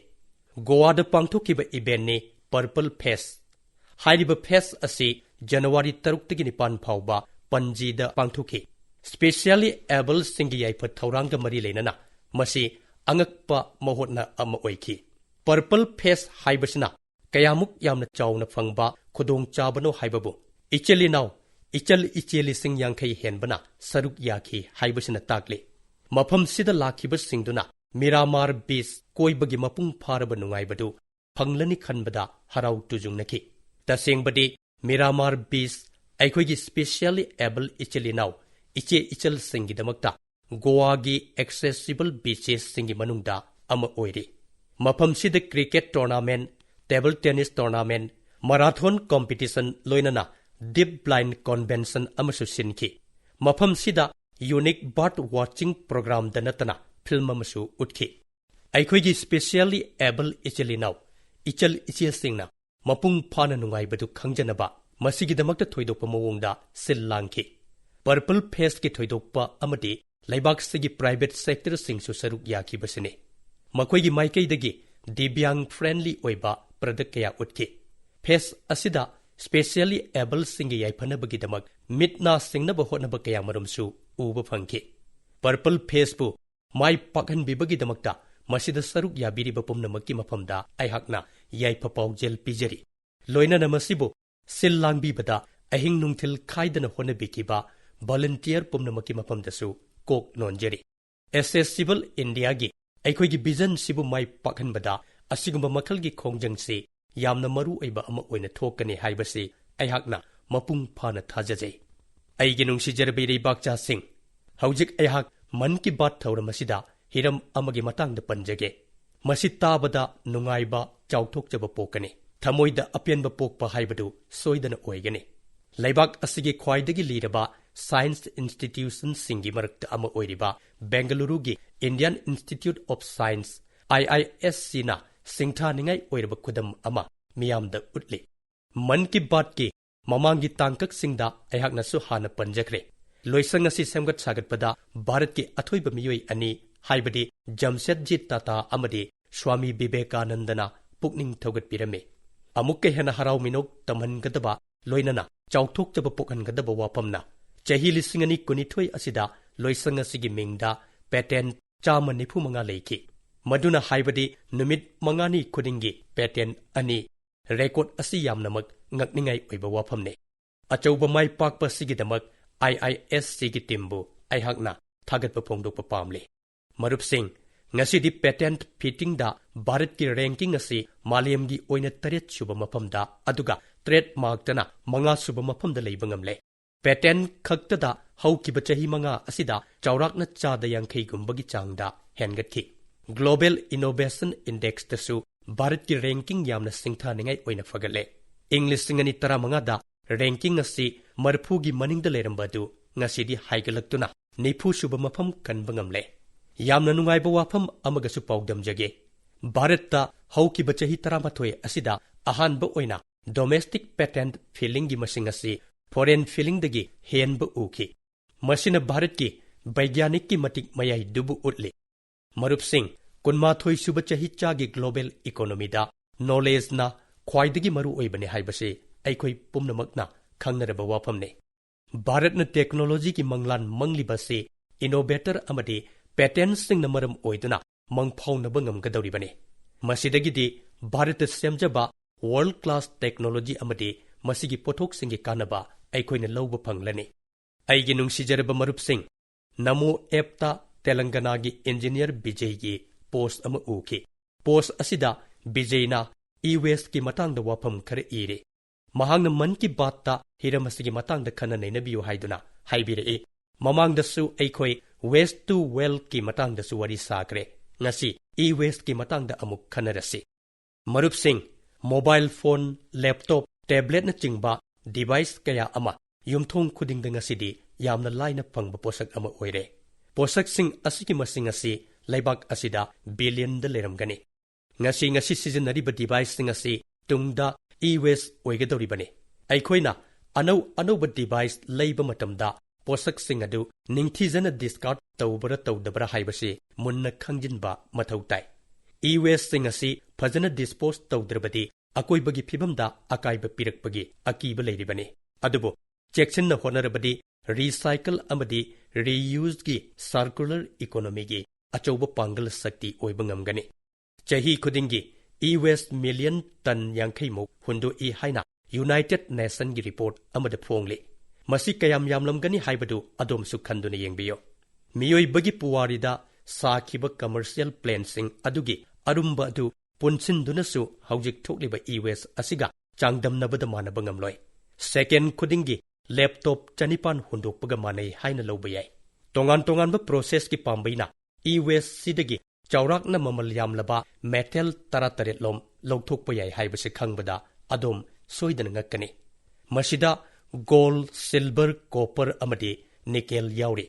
ꯒꯣꯋꯥꯗ ꯄꯥꯡꯊꯣꯛꯈꯤꯕ ꯏꯚꯦꯟꯠꯅꯤ ꯄꯔꯄꯜ ꯐꯦꯁ꯫ ꯍꯥꯏꯔꯤꯕ ꯐꯦꯁ ꯑꯁꯤ ꯖꯅꯋꯥꯔꯤ ꯇꯔꯨꯛꯇꯒꯤ ꯅꯤꯄꯥꯟ ꯐꯥꯎꯕ ꯄꯟꯖꯤꯗ ꯄꯥꯡꯊꯣꯛꯈꯤ꯫ ꯁ꯭ꯄꯦꯁꯤꯌꯦꯜꯂꯤ ꯑꯦꯕꯜꯁꯤꯡꯒꯤ ꯌꯥꯏꯐ ꯊꯧꯔꯥꯡꯒ ꯃꯔꯤ ꯂꯩꯅꯅ ꯃꯁꯤ ꯑꯉꯛꯄ ꯃꯍꯣꯠꯅ ꯑꯃ ꯑꯣꯏꯈꯤ꯫ ꯄꯔꯄꯜ ꯐꯦꯁ ꯍꯥꯏꯕꯁꯤꯅ ꯀꯌꯥꯃꯨꯛ ꯌꯥꯝꯅ ꯆꯥꯎꯅ ꯐꯪꯕ ꯈꯨꯗꯣꯡꯆꯥꯕꯅꯣ ꯍꯥꯏꯕꯕꯨ ꯏꯆꯤꯜ ꯏꯅꯥꯎ, ꯏꯆꯜ ꯏꯆꯦ ꯂꯤꯁꯤꯡ ꯌꯥꯡꯈꯩ ꯍꯦꯟꯕꯅ ꯁꯔꯨꯛ ꯌꯥꯈꯤ ꯍꯥꯏꯕꯁꯤꯅ ꯇꯥꯛꯂꯤ꯫ ꯃꯐꯝꯁꯤꯗ ꯂꯥꯛꯈꯤꯕꯁꯤꯡꯗꯨꯅ ꯃꯤꯔꯥꯃꯥꯔ ꯕꯤꯆ ꯀꯣꯏꯕꯒꯤ ꯃꯄꯨꯡ ꯐꯥꯔꯕ ꯅꯨꯡꯉꯥꯏꯕꯗꯨ ꯐꯪꯂꯅꯤ ꯈꯟꯕꯗ ꯍꯔꯥꯎ ꯇꯨꯖꯨꯡꯅꯈꯤ꯫ ꯇꯁꯦꯡꯕꯗꯤ ꯃꯤꯔꯥꯃꯥꯔ ꯕꯤꯆ ꯑꯩꯈꯣꯏꯒꯤ ꯁ꯭ꯄꯦꯁꯤꯌꯦꯜꯂꯤ ꯑꯦꯕꯜ ꯏꯆꯤꯜ ꯏꯅꯥꯎ, ꯏꯆꯦ ꯏꯆꯜꯁꯤꯡꯒꯤꯗꯃꯛꯇ ꯒꯣꯋꯥꯒꯤ ꯑꯦꯛꯁꯦꯁꯤꯕꯜ ꯕꯤꯆꯦꯁꯁꯤꯡꯒꯤ ꯃꯅꯨꯡꯗ ꯑꯃ ꯑꯣꯏꯔꯤ꯫ ꯃꯐꯝꯁꯤꯗ cricket tournament, table tennis tournament, marathon competition ꯂꯣꯏꯅꯅ deaf blind convention ꯑꯃꯁꯨ ꯁꯤꯟꯈꯤ꯫ ꯃꯐꯝꯁꯤꯗ unique bird watching programꯗ ꯅꯠꯇꯅ film ꯑꯃꯁꯨ ꯎꯠꯈꯤ꯫ ꯑꯩꯈꯣꯏꯒꯤ specially able ꯏꯆꯤꯜ ꯏꯅꯥꯎ, ꯏꯆꯜ ꯏꯆꯦꯁꯤꯡꯅ ꯃꯄꯨꯡ ꯐꯥꯅ ꯅꯨꯡꯉꯥꯏꯕꯗꯨ ꯈꯪꯖꯅꯕ ꯃꯁꯤꯒꯤꯗꯃꯛꯇ ꯊꯣꯏꯗꯣꯛꯄ ꯃꯑꯣꯡꯗ ꯁꯤꯜ ꯂꯥꯡꯈꯤ꯫ Purple Festꯀꯤ ꯊꯣꯏꯗꯣꯛꯄ ꯑꯃꯗꯤ ꯂꯩꯕꯥꯛꯁꯤꯒꯤ private sectorꯁꯤꯡꯁꯨ ꯁꯔꯨꯛ ꯌꯥꯈꯤꯕꯁꯤꯅꯤ꯫ ꯃꯈꯣꯏꯒꯤ ꯃꯥꯏꯀꯩꯗꯒꯤ ꯗꯤꯕ꯭ꯌꯥꯡ friendly ꯑꯣꯏꯕ product ꯀꯌꯥ ꯎꯠꯈꯤ꯫ Fest ꯑꯁꯤꯗ specially ableꯁꯤꯡꯒꯤ ꯌꯥꯏꯐꯅꯕꯒꯤꯗꯃꯛ ꯃꯤꯠ ꯅꯥ ꯁꯤꯡꯅꯕ ꯍꯣꯠꯅꯕ ꯀꯌꯥꯃꯔꯨꯝꯁꯨ ꯎꯕ ꯐꯪꯈꯤ꯫ Purple Festꯄꯨ ꯃꯥꯏ ꯄꯥꯛꯍꯟꯕꯤꯕꯒꯤꯗꯃꯛꯇ ꯃꯁꯤꯗ ꯁꯔꯨꯛ ꯌꯥꯕꯤꯔꯤꯕ ꯄꯨꯝꯅꯃꯛꯀꯤ ꯃꯐꯝꯗ ꯑꯩꯍꯥꯛꯅ ꯌꯥꯏꯐ ꯄꯥꯎꯖꯦꯜ ꯄꯤꯖꯔꯤ꯫ ꯂꯣꯏꯅꯅ ꯃꯁꯤꯕꯨ ꯁꯤꯜ ꯂꯥꯡꯕꯤꯕꯗ ꯑꯍꯤꯡ ꯅꯨꯡꯊꯤꯜ ꯈꯥꯏꯗꯅ ꯍꯣꯠꯅꯕꯤꯈꯤꯕ volunteer ꯄꯨꯝꯅꯃꯛꯀꯤ ꯃꯐꯝꯗꯁꯨ ꯀꯣꯛ ꯅꯣꯟꯖꯔꯤ꯫ Accessible Indiaꯒꯤ ꯑꯩꯈꯣꯏꯒꯤ visionꯁꯤꯕꯨ ꯃꯥꯏ ꯄꯥꯛꯍꯟꯕꯗ ꯑꯁꯤꯒꯨꯝꯕ ꯃꯈꯜꯒꯤ ꯈꯣꯡꯖꯪꯁꯤ ꯌꯥꯝꯅ ꯃꯔꯨ ꯑꯣꯏꯕ ꯑꯃ ꯑꯣꯏꯅ ꯊꯣꯛꯀꯅꯤ ꯍꯥꯏꯕꯁꯤ ꯑꯩꯍꯥꯛꯅ ꯃꯄꯨꯡ ꯐꯥꯅ ꯊꯥꯖꯖꯩ꯫ ꯑꯩꯒꯤ ꯅꯨꯡꯁꯤꯖꯔꯕ ꯏꯔꯩꯕꯥꯛꯆꯥꯁꯤꯡ, ꯍꯧꯖꯤꯛ ꯑꯩꯍꯥꯛ ꯃꯟ ꯀꯤ ꯕꯥꯠ ꯊꯧꯔꯝ ꯑꯁꯤꯗ ꯍꯤꯔꯝ ꯑꯃꯒꯤ ꯃꯇꯥꯡꯗ ꯄꯟꯖꯒꯦ꯫ ꯃꯁꯤ ꯇꯥꯕꯗ ꯅꯨꯡꯉꯥꯏꯕ, ꯆꯥꯎꯊꯣꯛꯆꯕ ꯄꯣꯛꯀꯅꯤ꯫ ꯊꯃꯣꯏꯗ ꯑꯄꯦꯟꯕ ꯄꯣꯛꯄ ꯍꯥꯏꯕꯗꯨ ꯁꯣꯏꯗꯅ ꯑꯣꯏꯒꯅꯤ꯫ ꯂꯩꯕꯥꯛ ꯑꯁꯤꯒꯤ ꯈ꯭ꯋꯥꯏꯗꯒꯤ ꯂꯤꯔꯕ science institutionꯁꯤꯡꯒꯤ ꯃꯔꯛꯇ ꯑꯃ ꯑꯣꯏꯔꯤꯕ ꯕꯦꯡꯒꯂꯨꯔꯨꯒꯤ Indian Institute of Science, IIScꯅ ꯁꯤꯡꯊꯥꯅꯤꯡꯉꯥꯏ ꯑꯣꯏꯔꯕ ꯈꯨꯗꯝ ꯑꯃ ꯃꯤꯌꯥꯝꯗ ꯎꯠꯂꯤ꯫ ꯃꯟ ꯀꯤ ꯕꯥꯠꯀꯤ ꯃꯃꯥꯡꯒꯤ ꯇꯥꯡꯀꯛꯁꯤꯡꯗ ꯑꯩꯍꯥꯛꯅꯁꯨ ꯍꯥꯟꯅ ꯄꯟꯖꯈ꯭ꯔꯦ꯫ ꯂꯣꯏꯁꯪ ꯑꯁꯤ ꯁꯦꯝꯒꯠ ꯁꯥꯒꯠꯄꯗ ꯚꯥꯔꯠꯀꯤ ꯑꯊꯣꯏꯕ ꯃꯤꯑꯣꯏ ꯑꯅꯤ, ꯍꯥꯏꯕꯗꯤ ꯖꯝꯁꯦꯗꯖꯤ ꯇꯥꯇꯥ ꯑꯃꯗꯤ ꯁ꯭ꯋꯥꯃꯤ ꯕꯤꯕꯦꯀꯥꯅꯟꯗꯅ ꯄꯨꯛꯅꯤꯡ ꯊꯧꯒꯠꯄꯤꯔꯝꯃꯤ꯫ ꯑꯃꯨꯛꯀ ꯍꯦꯟꯅ ꯍꯔꯥꯎ ꯃꯤꯅꯣꯛ ꯇꯝꯍꯟꯒꯗꯕ, ꯂꯣꯏꯅꯅ ꯆꯥꯎꯊꯣꯛꯆꯕ ꯄꯣꯛꯍꯟꯒꯗꯕ ꯋꯥꯐꯝꯅ, ꯆꯍꯤ ꯂꯤꯁꯤꯡ ꯑꯅꯤ ꯀꯨꯟꯅꯤꯊꯣꯏ ꯑꯁꯤꯗ ꯂꯣꯏꯁꯪ ꯑꯁꯤꯒꯤ ꯃꯤꯡꯗ patent ꯆꯥꯝꯃ ꯅꯤꯐꯨ ꯃꯉꯥ ꯂꯩꯈꯤ꯫ ꯃꯗꯨꯅ ꯍꯥꯏꯕꯗꯤ ꯅꯨꯃꯤꯠ ꯃꯉꯥꯅꯤ ꯈꯨꯗꯤꯡꯒꯤ patent ꯑꯅꯤ꯫ Record ꯑꯁꯤ ꯌꯥꯝꯅꯃꯛ ꯉꯛꯅꯤꯡꯉꯥꯏ ꯑꯣꯏꯕ ꯋꯥꯐꯝꯅꯤ꯫ ꯑꯆꯧꯕ ꯃꯥꯏ ꯄꯥꯛꯄ ꯑꯁꯤꯒꯤꯗꯃꯛ IIScꯒꯤ teamꯕꯨ ꯑꯩꯍꯥꯛꯅ ꯊꯥꯒꯠꯄ ꯐꯣꯡꯗꯣꯛꯄ ꯄꯥꯝꯂꯤ꯫ ꯃꯔꯨꯞꯁꯤꯡ, ꯉꯁꯤꯗꯤ patent fieldingꯗ ꯚꯥꯔꯠꯀꯤ ranking ꯑꯁꯤ ꯃꯥꯂꯦꯝꯒꯤ ꯑꯣꯏꯅ ꯇꯔꯦꯠ ꯁꯨꯕ ꯃꯐꯝꯗ, ꯑꯗꯨꯒ trademarkꯇꯅ ꯃꯉꯥ ꯁꯨꯕ ꯃꯐꯝꯗ ꯂꯩꯕ ꯉꯝꯂꯦ꯫ Patent ꯈꯛꯇꯗ ꯍꯧꯈꯤꯕ ꯆꯍꯤ ꯃꯉꯥ ꯑꯁꯤꯗ ꯆꯥꯎꯔꯥꯛꯅ ꯆꯥꯗ ꯌꯥꯡꯈꯩꯒꯨꯝꯕꯒꯤ ꯆꯥꯡꯗ ꯍꯦꯟꯒꯠꯈꯤ꯫ Global Innovation Indexꯇꯁꯨ ꯚꯥꯔꯠꯀꯤ ranking ꯌꯥꯝꯅ ꯁꯤꯡꯊꯥꯅꯤꯡꯉꯥꯏ ꯑꯣꯏꯅ ꯐꯒꯠꯂꯦ꯫ ꯏꯪ ꯂꯤꯁꯤꯡ ꯑꯅꯤ ꯇꯔꯥꯃꯉꯥꯗ ranking ꯑꯁꯤ ꯃꯔꯤꯐꯨꯒꯤ ꯃꯅꯤꯡꯗ ꯂꯩꯔꯝꯕ ꯑꯗꯨ ꯉꯁꯤꯗꯤ ꯍꯥꯏꯒꯠꯂꯛꯇꯨꯅ ꯅꯤꯐꯨ ꯁꯨꯕ ꯃꯐꯝ ꯀꯟꯕ ꯉꯝꯂꯦ꯫ ꯌꯥꯝꯅ ꯅꯨꯡꯉꯥꯏꯕ ꯋꯥꯐꯝ ꯑꯃꯒꯁꯨ ꯄꯥꯎꯗꯝꯖꯒꯦ꯫ ꯚꯥꯔꯠꯇ ꯍꯧꯈꯤꯕ ꯆꯍꯤ ꯇꯔꯥꯃꯥꯊꯣꯏ ꯑꯁꯤꯗ ꯑꯍꯥꯟꯕ ꯑꯣꯏꯅ domestic patent filingꯒꯤ ꯃꯁꯤꯡ ꯑꯁꯤ foreign filingꯗꯒꯤ ꯍꯦꯟꯕ ꯎꯈꯤ꯫ ꯃꯁꯤꯅ ꯚꯥꯔꯠꯀꯤ ꯕꯩꯒ꯭ꯌꯥꯅꯤꯛꯀꯤ ꯃꯇꯤꯛ ꯃꯌꯥꯏꯗꯨꯕꯨ ꯎꯠꯂꯤ꯫ ꯃꯔꯨꯞꯁꯤꯡ, ꯀꯨꯟꯃꯥꯊꯣꯏ ꯁꯨꯕ ꯆꯍꯤꯆꯥꯒꯤ global economyꯗ knowledgeꯅ ꯈ꯭ꯋꯥꯏꯗꯒꯤ ꯃꯔꯨ ꯑꯣꯏꯕꯅꯤ ꯍꯥꯏꯕꯁꯤ ꯑꯩꯈꯣꯏ ꯄꯨꯝꯅꯃꯛꯅ ꯈꯪꯅꯔꯕ ꯋꯥꯐꯝꯅꯤ꯫ ꯚꯥꯔꯠꯅ technologyꯒꯤ ꯃꯪꯂꯥꯟ ꯃꯪꯂꯤꯕꯁꯤ innovator ꯑꯃꯗꯤ patentꯁꯤꯡꯅ ꯃꯔꯝ ꯑꯣꯏꯗꯨꯅ ꯃꯪꯐꯥꯎꯅꯕ ꯉꯝꯒꯗꯧꯔꯤꯕꯅꯤ꯫ ꯃꯁꯤꯗꯒꯤꯗꯤ ꯚꯥꯔꯠꯇ ꯁꯦꯝꯖꯕ world class technology ꯑꯃꯗꯤ ꯃꯁꯤꯒꯤ ꯄꯣꯠꯊꯣꯛꯁꯤꯡꯒꯤ ꯀꯥꯟꯅꯕ ꯑꯩꯈꯣꯏꯅ ꯂꯧꯕ ꯐꯪꯂꯅꯤ꯫ ꯑꯩꯒꯤ ꯅꯨꯡꯁꯤꯖꯔꯕ ꯃꯔꯨꯞꯁꯤꯡ, ꯅꯃꯣ appꯇ ꯇꯦꯂꯪꯒꯅꯥꯒꯤ engineer ꯕꯤꯖꯩꯒꯤ post ꯑꯃ ꯎꯈꯤ꯫ Post ꯑꯁꯤꯗ ꯕꯤꯖꯩꯅ e-wasteꯀꯤ ꯃꯇꯥꯡꯗ ꯋꯥꯐꯝ ꯈꯔ ꯏꯔꯤ꯫ ꯃꯍꯥꯛꯅ ꯃꯟ ꯀꯤ ꯕꯥꯠꯇ ꯍꯤꯔꯝ ꯑꯁꯤꯒꯤ ꯃꯇꯥꯡꯗ ꯈꯟꯅ ꯅꯩꯅꯕꯤꯌꯨ ꯍꯥꯏꯗꯨꯅ ꯍꯥꯏꯕꯤꯔꯛꯏ꯫ ꯃꯃꯥꯡꯗꯁꯨ ꯑꯩꯈꯣꯏ waste to wealthꯀꯤ ꯃꯇꯥꯡꯗꯁꯨ ꯋꯥꯔꯤ ꯁꯥꯈ꯭ꯔꯦ꯫ ꯉꯁꯤ e-wasteꯀꯤ ꯃꯇꯥꯡꯗ ꯑꯃꯨꯛ ꯈꯟꯅꯔꯁꯤ꯫ ꯃꯔꯨꯞꯁꯤꯡ, mobile phone, laptop, tabletꯅꯆꯤꯡꯕ device ꯀꯌꯥ ꯑꯃ ꯌꯨꯝꯊꯣꯡ ꯈꯨꯗꯤꯡꯗ ꯉꯁꯤꯗꯤ ꯌꯥꯝꯅ ꯂꯥꯏꯅ ꯐꯪꯕ ꯄꯣꯠꯁꯛ ꯑꯃ ꯑꯣꯏꯔꯦ꯫ ꯄꯣꯠꯁꯛꯁꯤꯡ ꯑꯁꯤꯒꯤ ꯃꯁꯤꯡ ꯑꯁꯤ ꯂꯩꯕꯥꯛ ꯑꯁꯤꯗ billionꯗ ꯂꯩꯔꯝꯒꯅꯤ꯫ ꯉꯁꯤ ꯉꯁꯤ ꯁꯤꯖꯤꯟꯅꯔꯤꯕ deviceꯁꯤꯡ ꯑꯁꯤ ꯇꯨꯡꯗ e-waste ꯑꯣꯏꯒꯗꯧꯔꯤꯕꯅꯤ꯫ ꯑꯩꯈꯣꯏꯅ ꯑꯅꯧ ꯑꯅꯧꯕ device ꯂꯩꯕ ꯃꯇꯝꯗ ꯄꯣꯠꯁꯛꯁꯤꯡ ꯑꯗꯨ ꯅꯤꯡꯊꯤꯖꯅ discard ꯇꯧꯕ꯭ꯔꯥ ꯇꯧꯗꯕ꯭ꯔꯥ ꯍꯥꯏꯕꯁꯤ ꯃꯨꯟꯅ ꯈꯪꯖꯤꯟꯕ ꯃꯊꯧ ꯇꯥꯏ꯫ E-wasteꯁꯤꯡ ꯑꯁꯤ ꯐꯖꯅ dispose ꯇꯧꯗ꯭ꯔꯕꯗꯤ ꯑꯀꯣꯏꯕꯒꯤ ꯐꯤꯕꯝꯗ ꯑꯀꯥꯏꯕ ꯄꯤꯔꯛꯄꯒꯤ ꯑꯀꯤꯕ ꯂꯩꯔꯤꯕꯅꯤ꯫ ꯑꯗꯨꯕꯨ ꯆꯦꯛꯁꯤꯟꯅ ꯍꯣꯠꯅꯔꯕꯗꯤ recycle ꯑꯃꯗꯤ reuseꯒꯤ circular economyꯒꯤ ꯑꯆꯧꯕ ꯄꯥꯡꯒꯜ ꯁꯛꯇꯤ ꯑꯣꯏꯕ ꯉꯝꯒꯅꯤ꯫ ꯆꯍꯤ ꯈꯨꯗꯤꯡꯒꯤ e-waste million ton ꯌꯥꯡꯈꯩ ꯃꯨꯛ ꯍꯨꯟꯗꯣꯛꯏ ꯍꯥꯏꯅ United Nationsꯒꯤ report ꯑꯃꯗ ꯐꯣꯡꯂꯤ꯫ ꯃꯁꯤ ꯀꯌꯥꯝ ꯌꯥꯝꯂꯝꯒꯅꯤ ꯍꯥꯏꯕꯗꯨ ꯑꯗꯣꯝꯁꯨ ꯈꯟꯗꯨꯅ ꯌꯦꯡꯕꯤꯌꯨ꯫ ꯃꯤꯑꯣꯏꯕꯒꯤ ꯄꯨꯋꯥꯔꯤꯗ ꯁꯥꯈꯤꯕ commercial plantꯁꯤꯡ ꯑꯗꯨꯒꯤ ꯑꯔꯨꯝꯕ ꯑꯗꯨ ꯄꯨꯟꯁꯤꯟꯗꯨꯅꯁꯨ ꯍꯧꯖꯤꯛ ꯊꯣꯛꯂꯤꯕ e-waste ꯑꯁꯤꯒ ꯆꯥꯡꯗꯝꯅꯕꯗ ꯃꯥꯟꯅꯕ ꯉꯝꯂꯣꯏ꯫ Second ꯈꯨꯗꯤꯡꯒꯤ laptop ꯆꯅꯤꯄꯥꯟ ꯍꯨꯟꯗꯣꯛꯄꯒ ꯃꯥꯟꯅꯩ ꯍꯥꯏꯅ ꯂꯧꯕ ꯌꯥꯏ꯫ ꯇꯣꯉꯥꯟ ꯇꯣꯉꯥꯟꯕ processꯀꯤ ꯄꯥꯝꯕꯩꯅ e-wasteꯁꯤꯗꯒꯤ ꯆꯥꯎꯔꯥꯛꯅ ꯃꯃꯜ ꯌꯥꯝꯂꯕ metal ꯇꯔꯥꯇꯔꯦꯠ ꯂꯣꯝ ꯂꯧꯊꯣꯛꯄ ꯌꯥꯏ ꯍꯥꯏꯕꯁꯤ ꯈꯪꯕꯗ ꯑꯗꯣꯝ ꯁꯣꯏꯗꯅ ꯉꯛꯀꯅꯤ꯫ ꯃꯁꯤꯗ gold, silver, copper ꯑꯃꯗꯤ nickel ꯌꯥꯎꯔꯤ꯫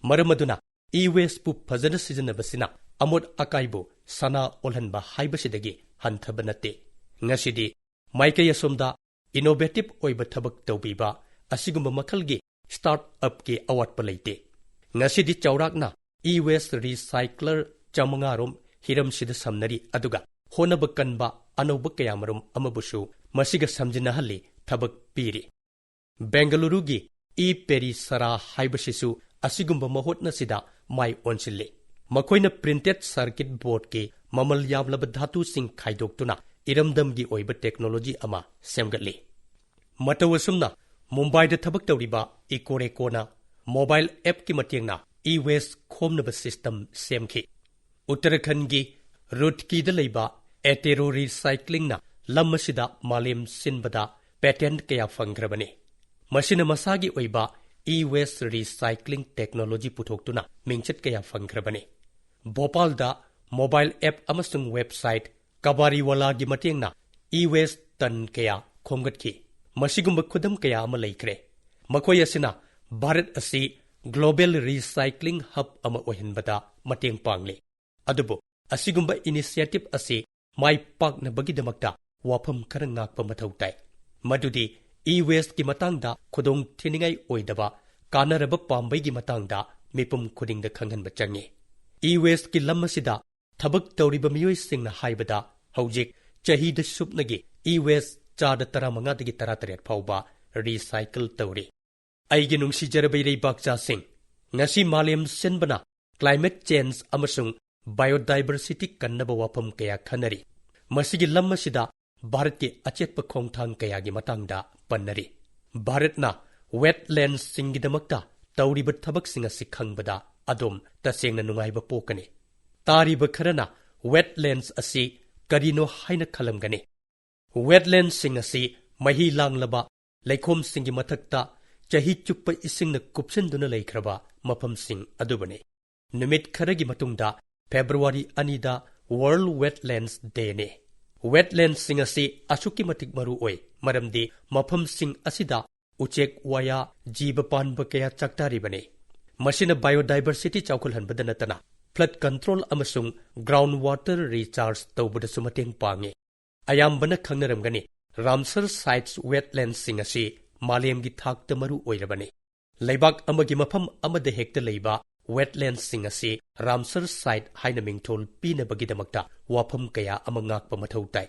ꯃꯔꯝ ꯑꯗꯨꯅ e-waste ꯄꯨ ꯐꯖꯅ ꯁꯤꯖꯤꯟꯅꯕꯁꯤꯅ ꯑꯃꯣꯠ ꯑꯀꯥꯏꯕꯨ ꯁꯅꯥ ꯑꯣꯜꯍꯟꯕ ꯍꯥꯏꯕꯁꯤꯗꯒꯤ ꯍꯟꯊꯕ ꯅꯠꯇꯦ꯫ ꯉꯁꯤꯗꯤ ꯃꯥꯏꯀꯩ ꯑꯁꯣꯝꯗ innovative ꯑꯣꯏꯕ ꯊꯕꯛ ꯇꯧꯕꯤꯕ ꯑꯁꯤꯒꯨꯝꯕ ꯃꯈꯜꯒꯤ startup ꯀꯤ ꯑꯋꯥꯠꯄ ꯂꯩꯇꯦ꯫ ꯉꯁꯤꯗꯤ ꯆꯥꯎꯔꯥꯛꯅ e-waste recycler ꯆꯥꯃꯉꯥ ꯔꯣꯝ ꯍꯤꯔꯝꯁꯤꯗ ꯁꯝꯅꯔꯤ, ꯑꯗꯨꯒ ꯍꯣꯠꯅꯕ ꯀꯟꯕ ꯑꯅꯧꯕ ꯀꯌꯥꯃꯔꯨꯝ ꯑꯃꯕꯨꯁꯨ ꯃꯁꯤꯒ ꯁꯝꯖꯤꯟꯅꯍꯜꯂꯤ, ꯊꯕꯛ ꯄꯤꯔꯤ꯫ ꯕꯦꯡꯒꯂꯨꯔꯨꯒꯤ e-Perisara ꯍꯥꯏꯕꯁꯤꯁꯨ ꯑꯁꯤꯒꯨꯝꯕ ꯃꯍꯨꯠꯅꯁꯤꯗ ꯃꯥꯏ ꯑꯣꯟꯁꯤꯜꯂꯤ꯫ ꯃꯈꯣꯏꯅ printed circuit board ꯀꯤ ꯃꯃꯜ ꯌꯥꯝꯂꯕ ꯙꯥꯇꯨꯁꯤꯡ ꯈꯥꯏꯗꯣꯛꯇꯨꯅ ꯏꯔꯝꯗꯝꯒꯤ ꯑꯣꯏꯕ technology ꯑꯃ ꯁꯦꯝꯒꯠꯂꯤ꯫ ꯃꯇꯧ ꯑꯁꯨꯝꯅ ꯃꯨꯝꯕꯥꯏꯗ ꯊꯕꯛ ꯇꯧꯔꯤꯕ Ecoreco ꯅ mobile app ꯀꯤ ꯃꯇꯦꯡꯅ e-waste ꯈꯣꯝꯅꯕ system ꯁꯦꯝꯈꯤ꯫ ꯎꯠꯇꯔꯥꯈꯟꯒꯤ ꯔꯨꯔꯀꯤꯗ ꯂꯩꯕ Atero Recycling ꯅ ꯂꯝ ꯑꯁꯤꯗ ꯃꯥꯂꯦꯝ ꯁꯤꯟꯕꯗ patent ꯀꯌꯥ ꯐꯪꯈ꯭ꯔꯕꯅꯤ꯫ ꯃꯁꯤꯅ ꯃꯁꯥꯒꯤ ꯑꯣꯏꯕ e-waste recycling technology ꯄꯨꯊꯣꯛꯇꯨꯅ ꯃꯤꯡꯆꯠ ꯀꯌꯥ ꯐꯪꯈ꯭ꯔꯕꯅꯤ꯫ ꯚꯣꯄꯥꯜꯗ mobile app ꯑꯃꯁꯨꯡ website ꯀꯕꯥꯔꯤꯋꯥꯂꯥꯒꯤ ꯃꯇꯦꯡꯅ e-waste ton ꯀꯌꯥ ꯈꯣꯝꯒꯠꯈꯤ꯫ ꯃꯁꯤꯒꯨꯝꯕ ꯈꯨꯗꯝ ꯀꯌꯥ ꯑꯃ ꯂꯩꯈ꯭ꯔꯦ꯫ ꯃꯈꯣꯏ ꯑꯁꯤꯅ ꯚꯥꯔꯠ ꯑꯁꯤ global recycling hub ꯑꯃ ꯑꯣꯏꯍꯟꯕꯗ ꯃꯇꯦꯡ ꯄꯥꯡꯂꯤ꯫ ꯑꯗꯨꯕꯨ ꯑꯁꯤꯒꯨꯝꯕ initiative ꯑꯁꯤ ꯃꯥꯏ ꯄꯥꯛꯅꯕꯒꯤꯗꯃꯛꯇ ꯋꯥꯐꯝ ꯈꯔ ꯉꯥꯛꯄ ꯃꯊꯧ ꯇꯥꯏ, ꯃꯗꯨꯗꯤ e-waste ꯀꯤ ꯃꯇꯥꯡꯗ ꯈꯨꯗꯣꯡ ꯊꯤꯅꯤꯡꯉꯥꯏ ꯑꯣꯏꯗꯕ, ꯀꯥꯟꯅꯔꯕ ꯄꯥꯝꯕꯩꯒꯤ ꯃꯇꯥꯡꯗ ꯃꯤꯄꯨꯝ ꯈꯨꯗꯤꯡꯗ ꯈꯪꯍꯟꯕ ꯆꯪꯏ꯫ E-waste ꯀꯤ ꯂꯝ ꯑꯁꯤꯗ ꯊꯕꯛ ꯇꯧꯔꯤꯕ ꯃꯤꯑꯣꯏꯁꯤꯡꯅ ꯍꯥꯏꯕꯗ, ꯍꯧꯖꯤꯛ ꯆꯍꯤꯗ ꯁꯨꯞꯅꯒꯤ e-waste ꯆꯥꯗ ꯇꯔꯥꯃꯉꯥꯗꯒꯤ ꯇꯔꯥꯇꯔꯦꯠ ꯐꯥꯎꯕ recycle ꯇꯧꯔꯤ꯫ ꯑꯩꯒꯤ ꯅꯨꯡꯁꯤꯖꯔꯕ ꯏꯔꯩꯕꯥꯛꯆꯥꯁꯤꯡ, ꯉꯁꯤ ꯃꯥꯂꯦꯝ ꯁꯤꯟꯕꯅ climate change ꯑꯃꯁꯨꯡ biodiversity ꯀꯟꯅꯕ ꯋꯥꯐꯝ ꯀꯌꯥ ꯈꯟꯅꯔꯤ꯫ ꯃꯁꯤꯒꯤ ꯂꯝ ꯑꯁꯤꯗ ꯚꯥꯔꯠꯀꯤ ꯑꯆꯦꯠꯄ ꯈꯣꯡꯊꯥꯡ ꯀꯌꯥꯒꯤ ꯃꯇꯥꯡꯗ ꯄꯟꯅꯔꯤ꯫ ꯚꯥꯔꯠꯅ wetlands ꯁꯤꯡꯒꯤꯗꯃꯛꯇ ꯇꯧꯔꯤꯕ ꯊꯕꯛꯁꯤꯡ ꯑꯁꯤ ꯈꯪꯕꯗ ꯑꯗꯣꯝ ꯇꯁꯦꯡꯅ ꯅꯨꯡꯉꯥꯏꯕ ꯄꯣꯛꯀꯅꯤ꯫ ꯇꯥꯔꯤꯕ ꯈꯔꯅ wetlands ꯑꯁꯤ ꯀꯔꯤꯅꯣ ꯍꯥꯏꯅ ꯈꯜꯂꯝꯒꯅꯤ꯫ Wetland ꯁꯤꯡ ꯑꯁꯤ ꯃꯍꯤ ꯂꯥꯡꯂꯕ ꯂꯩꯈꯣꯝꯁꯤꯡꯒꯤ ꯃꯊꯛꯇ ꯆꯍꯤ ꯆꯨꯞꯄ ꯏꯁꯤꯡꯅ ꯀꯨꯞꯁꯤꯟꯗꯨꯅ ꯂꯩꯈ꯭ꯔꯕ ꯃꯐꯝꯁꯤꯡ ꯑꯗꯨꯕꯨꯅꯤ꯫ ꯅꯨꯃꯤꯠ ꯈꯔꯒꯤ ꯃꯇꯨꯡꯗ ꯐꯦꯕ꯭ꯔꯨꯋꯥꯔꯤ ꯑꯅꯤꯗ World Wetlands Dayꯅꯤ꯫ Wetlandsꯁꯤꯡ ꯑꯁꯤ ꯑꯁꯨꯛꯀꯤ ꯃꯇꯤꯛ ꯃꯔꯨ ꯑꯣꯏ, ꯃꯔꯝꯗꯤ ꯃꯐꯝꯁꯤꯡ ꯑꯁꯤꯗ ꯎꯆꯦꯛ ꯋꯥꯌꯥ, ꯖꯤꯕ ꯄꯥꯟꯕ ꯀꯌꯥ ꯆꯥꯛꯇꯥꯔꯤꯕꯅꯤ꯫ ꯃꯁꯤꯅ biodiversity ꯆꯥꯎꯈꯠꯍꯟꯕꯗ ꯅꯠꯇꯅ flood control ꯑꯃꯁꯨꯡ ground water recharge ꯇꯧꯕꯗꯁꯨ ꯃꯇꯦꯡ ꯄꯥꯡꯉꯤ꯫ ꯑꯌꯥꯝꯕꯅ ꯈꯪꯅꯔꯝꯒꯅꯤ, Ramsar Sites wetlandsꯁꯤꯡ ꯑꯁꯤ ꯃꯥꯂꯦꯝꯒꯤ ꯊꯥꯛꯇ ꯃꯔꯨ ꯑꯣꯏꯔꯕꯅꯤ꯫ ꯂꯩꯕꯥꯛ ꯑꯃꯒꯤ ꯃꯐꯝ ꯑꯃꯗ ꯍꯦꯛꯇ ꯂꯩꯕ wetlandsꯁꯤꯡ ꯑꯁꯤ Ramsar Site ꯍꯥꯏꯅ ꯃꯤꯡꯊꯣꯜ ꯄꯤꯅꯕꯒꯤꯗꯃꯛꯇ ꯋꯥꯐꯝ ꯀꯌꯥ ꯑꯃ ꯉꯥꯛꯄ ꯃꯊꯧ ꯇꯥꯏ꯫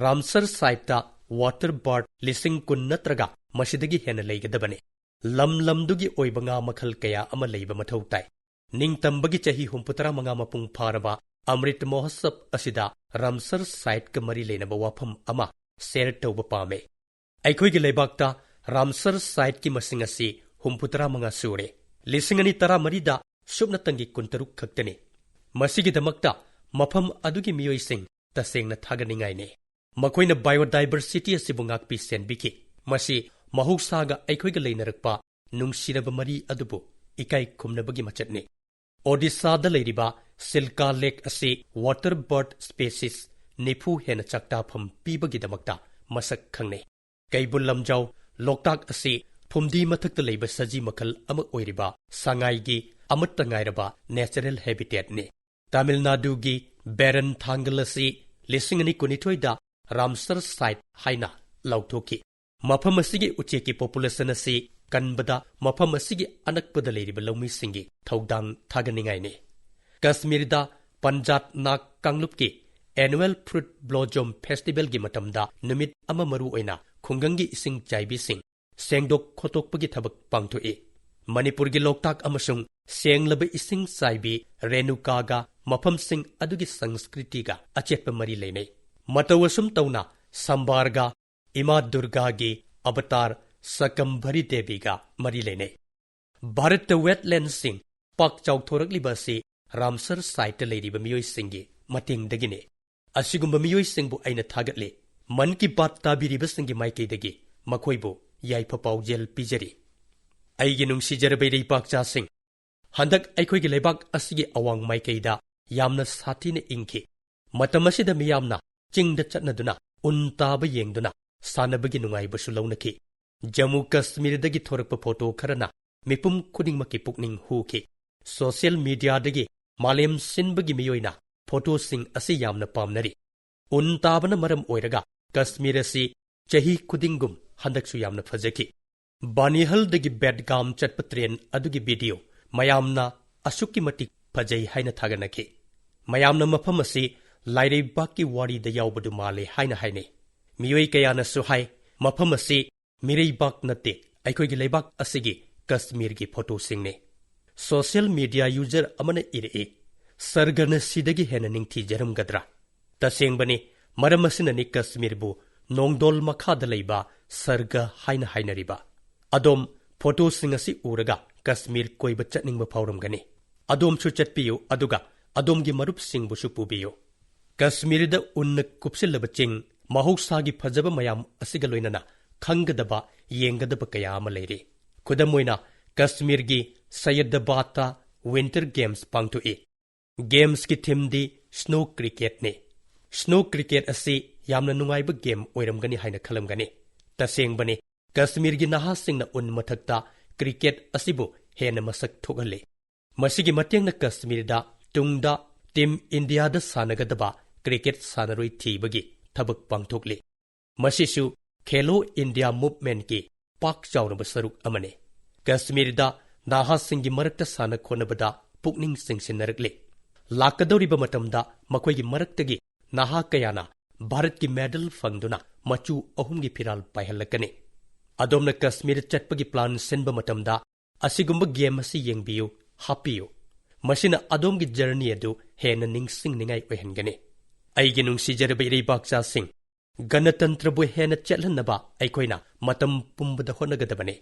Ramsar Siteꯇ water bird ꯂꯤꯁꯤꯡ ꯀꯨꯟ ꯅꯠꯇ꯭ꯔꯒ ꯃꯁꯤꯗꯒꯤ ꯍꯦꯟꯅ ꯂꯩꯒꯗꯕꯅꯤ꯫ ꯂꯝ ꯂꯝꯗꯨꯒꯤ ꯑꯣꯏꯕ ꯉꯥ ꯃꯈꯜ ꯀꯌꯥ ꯑꯃ ꯂꯩꯕ ꯃꯊꯧ ꯇꯥꯏ꯫ ꯅꯤꯡꯇꯝꯕꯒꯤ ꯆꯍꯤ ꯍꯨꯝꯐꯨꯇꯔꯥ ꯃꯉꯥ ꯃꯄꯨꯡ ꯐꯥꯔꯕ Amrit Mahotsav ꯑꯁꯤꯗ Ramsar Siteꯀ ꯃꯔꯤ ꯂꯩꯅꯕ ꯋꯥꯐꯝ ꯑꯃ share ꯇꯧꯕ ꯄꯥꯝꯃꯤ꯫ ꯑꯩꯈꯣꯏꯒꯤ ꯂꯩꯕꯥꯛꯇ Ramsar Siteꯀꯤ ꯃꯁꯤꯡ ꯑꯁꯤ ꯍꯨꯝꯐꯨꯇꯔꯥ ꯃꯉꯥ ꯁꯨꯔꯦ꯫ ꯂꯤꯁꯤꯡ ꯑꯅꯤ ꯇꯔꯥꯃꯔꯤꯗ ꯁꯨꯞꯅꯇꯪꯒꯤ ꯀꯨꯟꯇꯔꯨꯛ ꯈꯛꯇꯅꯤ꯫ ꯃꯁꯤꯒꯤꯗꯃꯛꯇ ꯃꯐꯝ ꯑꯗꯨꯒꯤ ꯃꯤꯑꯣꯏꯁꯤꯡ ꯇꯁꯦꯡꯅ ꯊꯥꯒꯠꯅꯤꯡꯉꯥꯏꯅꯤ꯫ ꯃꯈꯣꯏꯅ biodiversity ꯑꯁꯤꯕꯨ ꯉꯥꯛꯄꯤ ꯁꯦꯟꯕꯤꯈꯤ꯫ ꯃꯁꯤ ꯃꯍꯧꯁꯥꯒ ꯑꯩꯈꯣꯏꯒ ꯂꯩꯅꯔꯛꯄ ꯅꯨꯡꯁꯤꯔꯕ ꯃꯔꯤ ꯑꯗꯨꯕꯨ ꯏꯀꯥꯏ ꯈꯨꯝꯅꯕꯒꯤ ꯃꯆꯠꯅꯤ꯫ ꯑꯣꯗꯤꯁꯥꯗ ꯂꯩꯔꯤꯕ Silka Lake ꯑꯁꯤ water bird species ꯅꯤꯐꯨ ꯍꯦꯟꯅ ꯆꯥꯛꯇꯥꯐꯝ ꯄꯤꯕꯒꯤꯗꯃꯛꯇ ꯃꯁꯛ ꯈꯪꯅꯩ꯫ ꯀꯩꯕꯨꯜ ꯂꯝꯖꯥꯎ ꯂꯣꯛꯇꯥꯛ ꯑꯁꯤ ꯐꯨꯝꯗꯤ ꯃꯊꯛꯇ ꯂꯩꯕ ꯁꯖꯤ ꯃꯈꯜ ꯑꯃ ꯑꯣꯏꯔꯤꯕ ꯁꯉꯥꯏꯒꯤ ꯑꯃꯠꯇ ꯉꯥꯏꯔꯕ natural habitatꯅꯤ꯫ ꯇꯥꯃꯤꯜ ꯅꯥꯗꯨꯒꯤ ꯕꯦꯔꯟ ꯊꯥꯡꯒꯜ ꯑꯁꯤ ꯂꯤꯁꯤꯡ ꯑꯅꯤ ꯀꯨꯟꯅꯤꯊꯣꯏꯗ Ramsar Site ꯍꯥꯏꯅ ꯂꯥꯎꯊꯣꯛꯈꯤ꯫ ꯃꯐꯝ ꯑꯁꯤꯒꯤ ꯎꯆꯦꯛꯀꯤ population ꯑꯁꯤ ꯀꯟꯕꯗ ꯃꯐꯝ ꯑꯁꯤꯒꯤ ꯑꯅꯛꯄꯗ ꯂꯩꯔꯤꯕ ꯂꯧꯃꯤꯁꯤꯡꯒꯤ ꯊꯧꯗꯥꯡ ꯊꯥꯒꯠꯅꯤꯡꯉꯥꯏꯅꯤ꯫ ꯀꯥꯁꯃꯤꯔꯗ ꯄꯟꯖꯥꯠ ꯅꯥꯒ ꯀꯥꯡꯂꯨꯞꯀꯤ annual fruit blossom festivalꯒꯤ ꯃꯇꯝꯗ ꯅꯨꯃꯤꯠ ꯑꯃ ꯃꯔꯨ ꯑꯣꯏꯅ ꯈꯨꯡꯒꯪꯒꯤ ꯏꯁꯤꯡ ꯆꯥꯏꯕꯤꯁꯤꯡ ꯁꯦꯡꯗꯣꯛ ꯈꯣꯠꯇꯣꯛꯄꯒꯤ ꯊꯕꯛ ꯄꯥꯡꯊꯣꯛꯏ꯫ ꯃꯅꯤꯄꯨꯔꯒꯤ ꯂꯣꯛꯇꯥꯛ ꯑꯃꯁꯨꯡ ꯁꯦꯡꯂꯕ ꯏꯁꯤꯡ ꯆꯥꯏꯕꯤ ꯔꯦꯅꯨꯀꯥꯒ ꯃꯐꯝꯁꯤꯡ ꯑꯗꯨꯒꯤ ꯁꯪꯁꯀ꯭ꯔꯤꯇꯤꯒ ꯑꯆꯦꯠꯄ ꯃꯔꯤ ꯂꯩꯅꯩ꯫ ꯃꯇꯧ ꯑꯁꯨꯝ ꯇꯧꯅ ꯁꯝꯕꯥꯔꯒ ꯏꯃꯥ ꯗꯨꯔꯒꯥꯒꯤ avatar ꯁꯀꯝꯚꯔꯤ ꯗꯦꯕꯤꯒ ꯃꯔꯤ ꯂꯩꯅꯩ꯫ ꯚꯥꯔꯠꯇ wetlandꯁꯤꯡ ꯄꯥꯛ ꯆꯥꯎꯊꯣꯔꯛꯂꯤꯕ ꯑꯁꯤ Ramsar Siteꯇ ꯂꯩꯔꯤꯕ ꯃꯤꯑꯣꯏꯁꯤꯡꯒꯤ ꯃꯇꯦꯡꯗꯒꯤꯅꯤ꯫ ꯑꯁꯤꯒꯨꯝꯕ ꯃꯤꯑꯣꯏꯁꯤꯡꯕꯨ ꯑꯩꯅ ꯊꯥꯒꯠꯂꯤ꯫ ꯃꯟ ꯀꯤ ꯕꯥꯠ ꯇꯥꯕꯤꯔꯤꯕꯁꯤꯡꯒꯤ ꯃꯥꯏꯀꯩꯗꯒꯤ ꯃꯈꯣꯏꯕꯨ ꯌꯥꯏꯐ ꯄꯥꯎꯖꯦꯜ ꯄꯤꯖꯔꯤ꯫ ꯑꯩꯒꯤ ꯅꯨꯡꯁꯤꯖꯔꯕ ꯏꯔꯩꯄꯥꯛꯆꯥꯁꯤꯡ, ꯍꯟꯗꯛ ꯑꯩꯈꯣꯏꯒꯤ ꯂꯩꯕꯥꯛ ꯑꯁꯤꯒꯤ ꯑꯋꯥꯡ ꯃꯥꯏꯀꯩꯗ ꯌꯥꯝꯅ ꯁꯥꯊꯤꯅ ꯏꯪꯈꯤ꯫ ꯃꯇꯝ ꯑꯁꯤꯗ ꯃꯤꯌꯥꯝꯅ ꯆꯤꯡꯗ ꯆꯠꯅꯗꯨꯅ ꯎꯟ ꯇꯥꯕ ꯌꯦꯡꯗꯨꯅ ꯁꯥꯟꯅꯕꯒꯤ ꯅꯨꯡꯉꯥꯏꯕꯁꯨ ꯂꯧꯅꯈꯤ꯫ ꯖꯝꯃꯨ ꯀꯁꯃꯤꯔꯗꯒꯤ ꯊꯣꯔꯛꯄ ꯐꯣꯇꯣ ꯈꯔꯅ ꯃꯤꯄꯨꯝ ꯈꯨꯗꯤꯡꯃꯛꯀꯤ ꯄꯨꯛꯅꯤꯡ ꯍꯨꯈꯤ꯫ ꯁꯣꯁꯤꯌꯦꯜ ꯃꯤꯗꯤꯌꯥꯗꯒꯤ ꯃꯥꯂꯦꯝ ꯁꯤꯟꯕꯒꯤ ꯃꯤꯑꯣꯏꯅ ꯐꯣꯇꯣꯁꯤꯡ ꯑꯁꯤ ꯌꯥꯝꯅ ꯄꯥꯝꯅꯔꯤ꯫ ꯎꯟ ꯇꯥꯕꯅ ꯃꯔꯝ ꯑꯣꯏꯔꯒ ꯀꯁꯃꯤꯔ ꯑꯁꯤ ꯆꯍꯤ ꯈꯨꯗꯤꯡꯒꯨꯝ ꯍꯟꯗꯛꯁꯨ ꯌꯥꯝꯅ ꯐꯖꯈꯤ꯫ ꯕꯥꯅꯤꯍꯜꯗꯒꯤ ꯕꯦꯠꯒꯥꯝ ꯆꯠꯄ ꯇ꯭ꯔꯦꯟ ꯑꯗꯨꯒꯤ ꯚꯤꯗꯤꯑꯣ ꯃꯌꯥꯝꯅ ꯑꯁꯨꯛꯀꯤ ꯃꯇꯤꯛ ꯐꯖꯩ ꯍꯥꯏꯅ ꯊꯥꯒꯠꯅꯈꯤ꯫ ꯃꯌꯥꯝꯅ ꯃꯐꯝ ꯑꯁꯤ ꯂꯥꯏꯔꯩꯕꯥꯛꯀꯤ ꯋꯥꯔꯤꯗ ꯌꯥꯎꯕꯗꯨ ꯃꯥꯜꯂꯦ ꯍꯥꯏꯅ ꯍꯥꯏꯅꯩ꯫ ꯃꯤꯑꯣꯏ ꯀꯌꯥꯅꯁꯨ ꯍꯥꯏ, ꯃꯐꯝ ꯑꯁꯤ ꯃꯤꯔꯩꯕꯥꯛ ꯅꯠꯇꯦ, ꯑꯩꯈꯣꯏꯒꯤ ꯂꯩꯕꯥꯛ ꯑꯁꯤꯒꯤ ꯀꯁꯃꯤꯔꯒꯤ ꯐꯣꯇꯣꯁꯤꯡꯅꯤ꯫ ꯁꯣꯁꯤꯌꯦꯜ ꯃꯤꯗꯤꯌꯥ ꯌꯨꯖꯔ ꯑꯃꯅ ꯏꯔꯛꯏ, "ꯁꯔꯒꯅ ꯁꯤꯗꯒꯤ ꯍꯦꯟꯅ ꯅꯤꯡꯊꯤꯖꯔꯝꯒꯗ꯭ꯔꯥ?" ꯇꯁꯦꯡꯕꯅꯤ, ꯃꯔꯝ ꯑꯁꯤꯅꯅꯤ ꯀꯁꯃꯤꯔꯕꯨ ꯅꯣꯡꯗꯣꯜ ꯃꯈꯥꯗ ꯂꯩꯕ ꯁꯔꯒ ꯍꯥꯏꯅ ꯍꯥꯏꯅꯔꯤꯕ꯫ ꯑꯗꯣꯝ ꯐꯣꯇꯣꯁꯤꯡ ꯑꯁꯤ ꯎꯔꯒ ꯀꯁꯃꯤꯔ ꯀꯣꯏꯕ ꯆꯠꯅꯤꯡꯕ ꯐꯥꯎꯔꯝꯒꯅꯤ꯫ ꯑꯗꯣꯝꯁꯨ ꯆꯠꯄꯤꯌꯨ, ꯑꯗꯨꯒ ꯑꯗꯣꯝꯒꯤ ꯃꯔꯨꯞꯁꯤꯡꯕꯨꯁꯨ ꯄꯨꯕꯤꯌꯨ꯫ ꯀꯁꯃꯤꯔꯗ ꯎꯟꯅ ꯀꯨꯞꯁꯤꯜꯂꯕ ꯆꯤꯡ, ꯃꯍꯧꯁꯥꯒꯤ ꯐꯖꯕ ꯃꯌꯥꯝ ꯑꯁꯤꯒ ꯂꯣꯏꯅꯅ ꯈꯪꯒꯗꯕ, ꯌꯦꯡꯒꯗꯕ ꯀꯌꯥ ꯑꯃ ꯂꯩꯔꯤ꯫ ꯈꯨꯗꯝ ꯑꯣꯏꯅ, ꯀꯁꯃꯤꯔꯒꯤ ꯁꯌꯗꯕꯥꯗꯇ ꯋꯤꯟꯇꯔ ꯒꯦꯝꯁ ꯄꯥꯡꯊꯣꯛꯏ꯫ ꯒꯦꯝꯁꯀꯤ ꯊꯤꯝꯗꯤ ꯁ꯭ꯅꯣ ꯀ꯭ꯔꯤꯀꯦꯠꯅꯤ꯫ ꯁ꯭ꯅꯣ ꯀ꯭ꯔꯤꯀꯦꯠ ꯑꯁꯤ ꯌꯥꯝꯅ ꯅꯨꯡꯉꯥꯏꯕ ꯒꯦꯝ ꯑꯣꯏꯔꯝꯒꯅꯤ ꯍꯥꯏꯅ ꯈꯜꯂꯝꯒꯅꯤ꯫ ꯇꯁꯦꯡꯕꯅꯤ, ꯀꯁꯃꯤꯔꯒꯤ ꯅꯍꯥꯁꯤꯡꯅ ꯎꯟ ꯃꯊꯛꯇ ꯀ꯭ꯔꯤꯀꯦꯠ ꯑꯁꯤꯕꯨ ꯍꯦꯟꯅ ꯃꯁꯛ ꯊꯣꯛꯍꯜꯂꯤ꯫ ꯃꯁꯤꯒꯤ ꯃꯇꯦꯡꯅ ꯀꯁꯃꯤꯔꯗ ꯇꯨꯡꯗ ꯇꯤꯝ ꯏꯟꯗꯤꯌꯥꯗ ꯁꯥꯟꯅꯒꯗꯕ ꯀ꯭ꯔꯤꯀꯦꯠ ꯁꯥꯟꯅꯔꯣꯏ ꯊꯤꯕꯒꯤ ꯊꯕꯛ ꯄꯥꯡꯊꯣꯛꯂꯤ꯫ ꯃꯁꯤꯁꯨ ꯈꯦꯂꯣ ꯏꯟꯗꯤꯌꯥ ꯃꯨꯚꯃꯦꯟꯠꯀꯤ ꯄꯥꯛ ꯆꯥꯎꯔꯕ ꯁꯔꯨꯛ ꯑꯃꯅꯤ꯫ ꯀꯁꯃꯤꯔꯗ ꯅꯍꯥꯁꯤꯡꯒꯤ ꯃꯔꯛꯇ ꯁꯥꯟꯅ ꯈꯣꯠꯅꯕꯗ ꯄꯨꯛꯅꯤꯡ ꯆꯤꯡꯁꯤꯟꯅꯔꯛꯂꯤ꯫ ꯂꯥꯛꯀꯗꯧꯔꯤꯕ ꯃꯇꯝꯗ ꯃꯈꯣꯏꯒꯤ ꯃꯔꯛꯇꯒꯤ ꯅꯍꯥ ꯀꯌꯥꯅ ꯚꯥꯔꯠꯀꯤ ꯃꯦꯗꯜ ꯐꯪꯗꯨꯅ ꯃꯆꯨ ꯑꯍꯨꯝꯒꯤ ꯐꯤꯔꯥꯜ ꯄꯥꯏꯍꯜꯂꯛꯀꯅꯤ꯫ ꯑꯗꯣꯝꯅ ꯀꯁꯃꯤꯔ ꯆꯠꯄꯒꯤ ꯄ꯭ꯂꯥꯟ ꯁꯤꯟꯕ ꯃꯇꯝꯗ ꯑꯁꯤꯒꯨꯝꯕ ꯒꯦꯝ ꯑꯁꯤ ꯌꯦꯡꯕꯤꯌꯨ, ꯍꯥꯞꯄꯤꯌꯨ꯫ ꯃꯁꯤꯅ ꯑꯗꯣꯝꯒꯤ ꯖꯔꯅꯤ ꯑꯗꯨ ꯍꯦꯟꯅ ꯅꯤꯡꯁꯤꯡꯅꯤꯡꯉꯥꯏ ꯑꯣꯏꯍꯟꯒꯅꯤ꯫ ꯑꯩꯒꯤ ꯅꯨꯡꯁꯤꯖꯔꯕ ꯏꯔꯩꯕꯥꯛꯆꯥꯁꯤꯡ, ꯒꯅꯇꯟꯇ꯭ꯔꯕꯨ ꯍꯦꯟꯅ ꯆꯦꯠꯍꯟꯅꯕ ꯑꯩꯈꯣꯏꯅ ꯃꯇꯝ ꯄꯨꯝꯕꯗ ꯍꯣꯠꯅꯒꯗꯕꯅꯤ꯫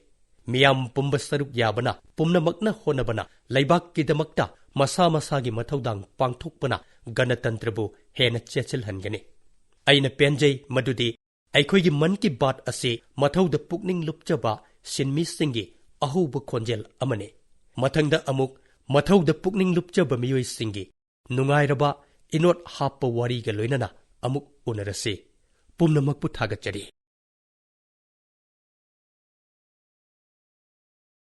ꯃꯤꯌꯥꯝ ꯄꯨꯝꯕ ꯁꯔꯨꯛ ꯌꯥꯕꯅ, ꯄꯨꯝꯅꯃꯛꯅ ꯍꯣꯠꯅꯕꯅ, ꯂꯩꯕꯥꯛꯀꯤꯗꯃꯛꯇ ꯃꯁꯥ ꯃꯁꯥꯒꯤ ꯃꯊꯧꯗꯥꯡ ꯄꯥꯡꯊꯣꯛꯄꯅ ꯒꯅꯇꯟꯇ꯭ꯔꯕꯨ ꯍꯦꯟꯅ ꯆꯦꯠꯁꯤꯜꯍꯟꯒꯅꯤ꯫ ꯑꯩꯅ ꯄꯦꯟꯖꯩ ꯃꯗꯨꯗꯤ ꯑꯩꯈꯣꯏꯒꯤ ꯃꯟ ꯀꯤ ꯕꯥꯠ ꯑꯁꯤ ꯃꯊꯧꯗ ꯄꯨꯛꯅꯤꯡ ꯂꯨꯞꯆꯕ ꯁꯤꯟꯃꯤꯁꯤꯡꯒꯤ ꯑꯍꯧꯕ ꯈꯣꯟꯖꯦꯜ ꯑꯃꯅꯤ꯫ ꯃꯊꯪꯗ ꯑꯃꯨꯛ ꯃꯊꯧꯗ ꯄꯨꯛꯅꯤꯡ ꯂꯨꯞꯆꯕ ꯃꯤꯑꯣꯏꯁꯤꯡꯒꯤ ꯅꯨꯡꯉꯥꯏꯔꯕ ꯏꯅꯣꯠ ꯍꯥꯞꯄ ꯋꯥꯔꯤꯒ ꯂꯣꯏꯅꯅ ꯑꯃꯨꯛ ꯎꯅꯔꯁꯤ꯫ ꯄꯨꯝꯅꯃꯛꯄꯨ ꯊꯥꯒꯠꯆꯔꯤ꯫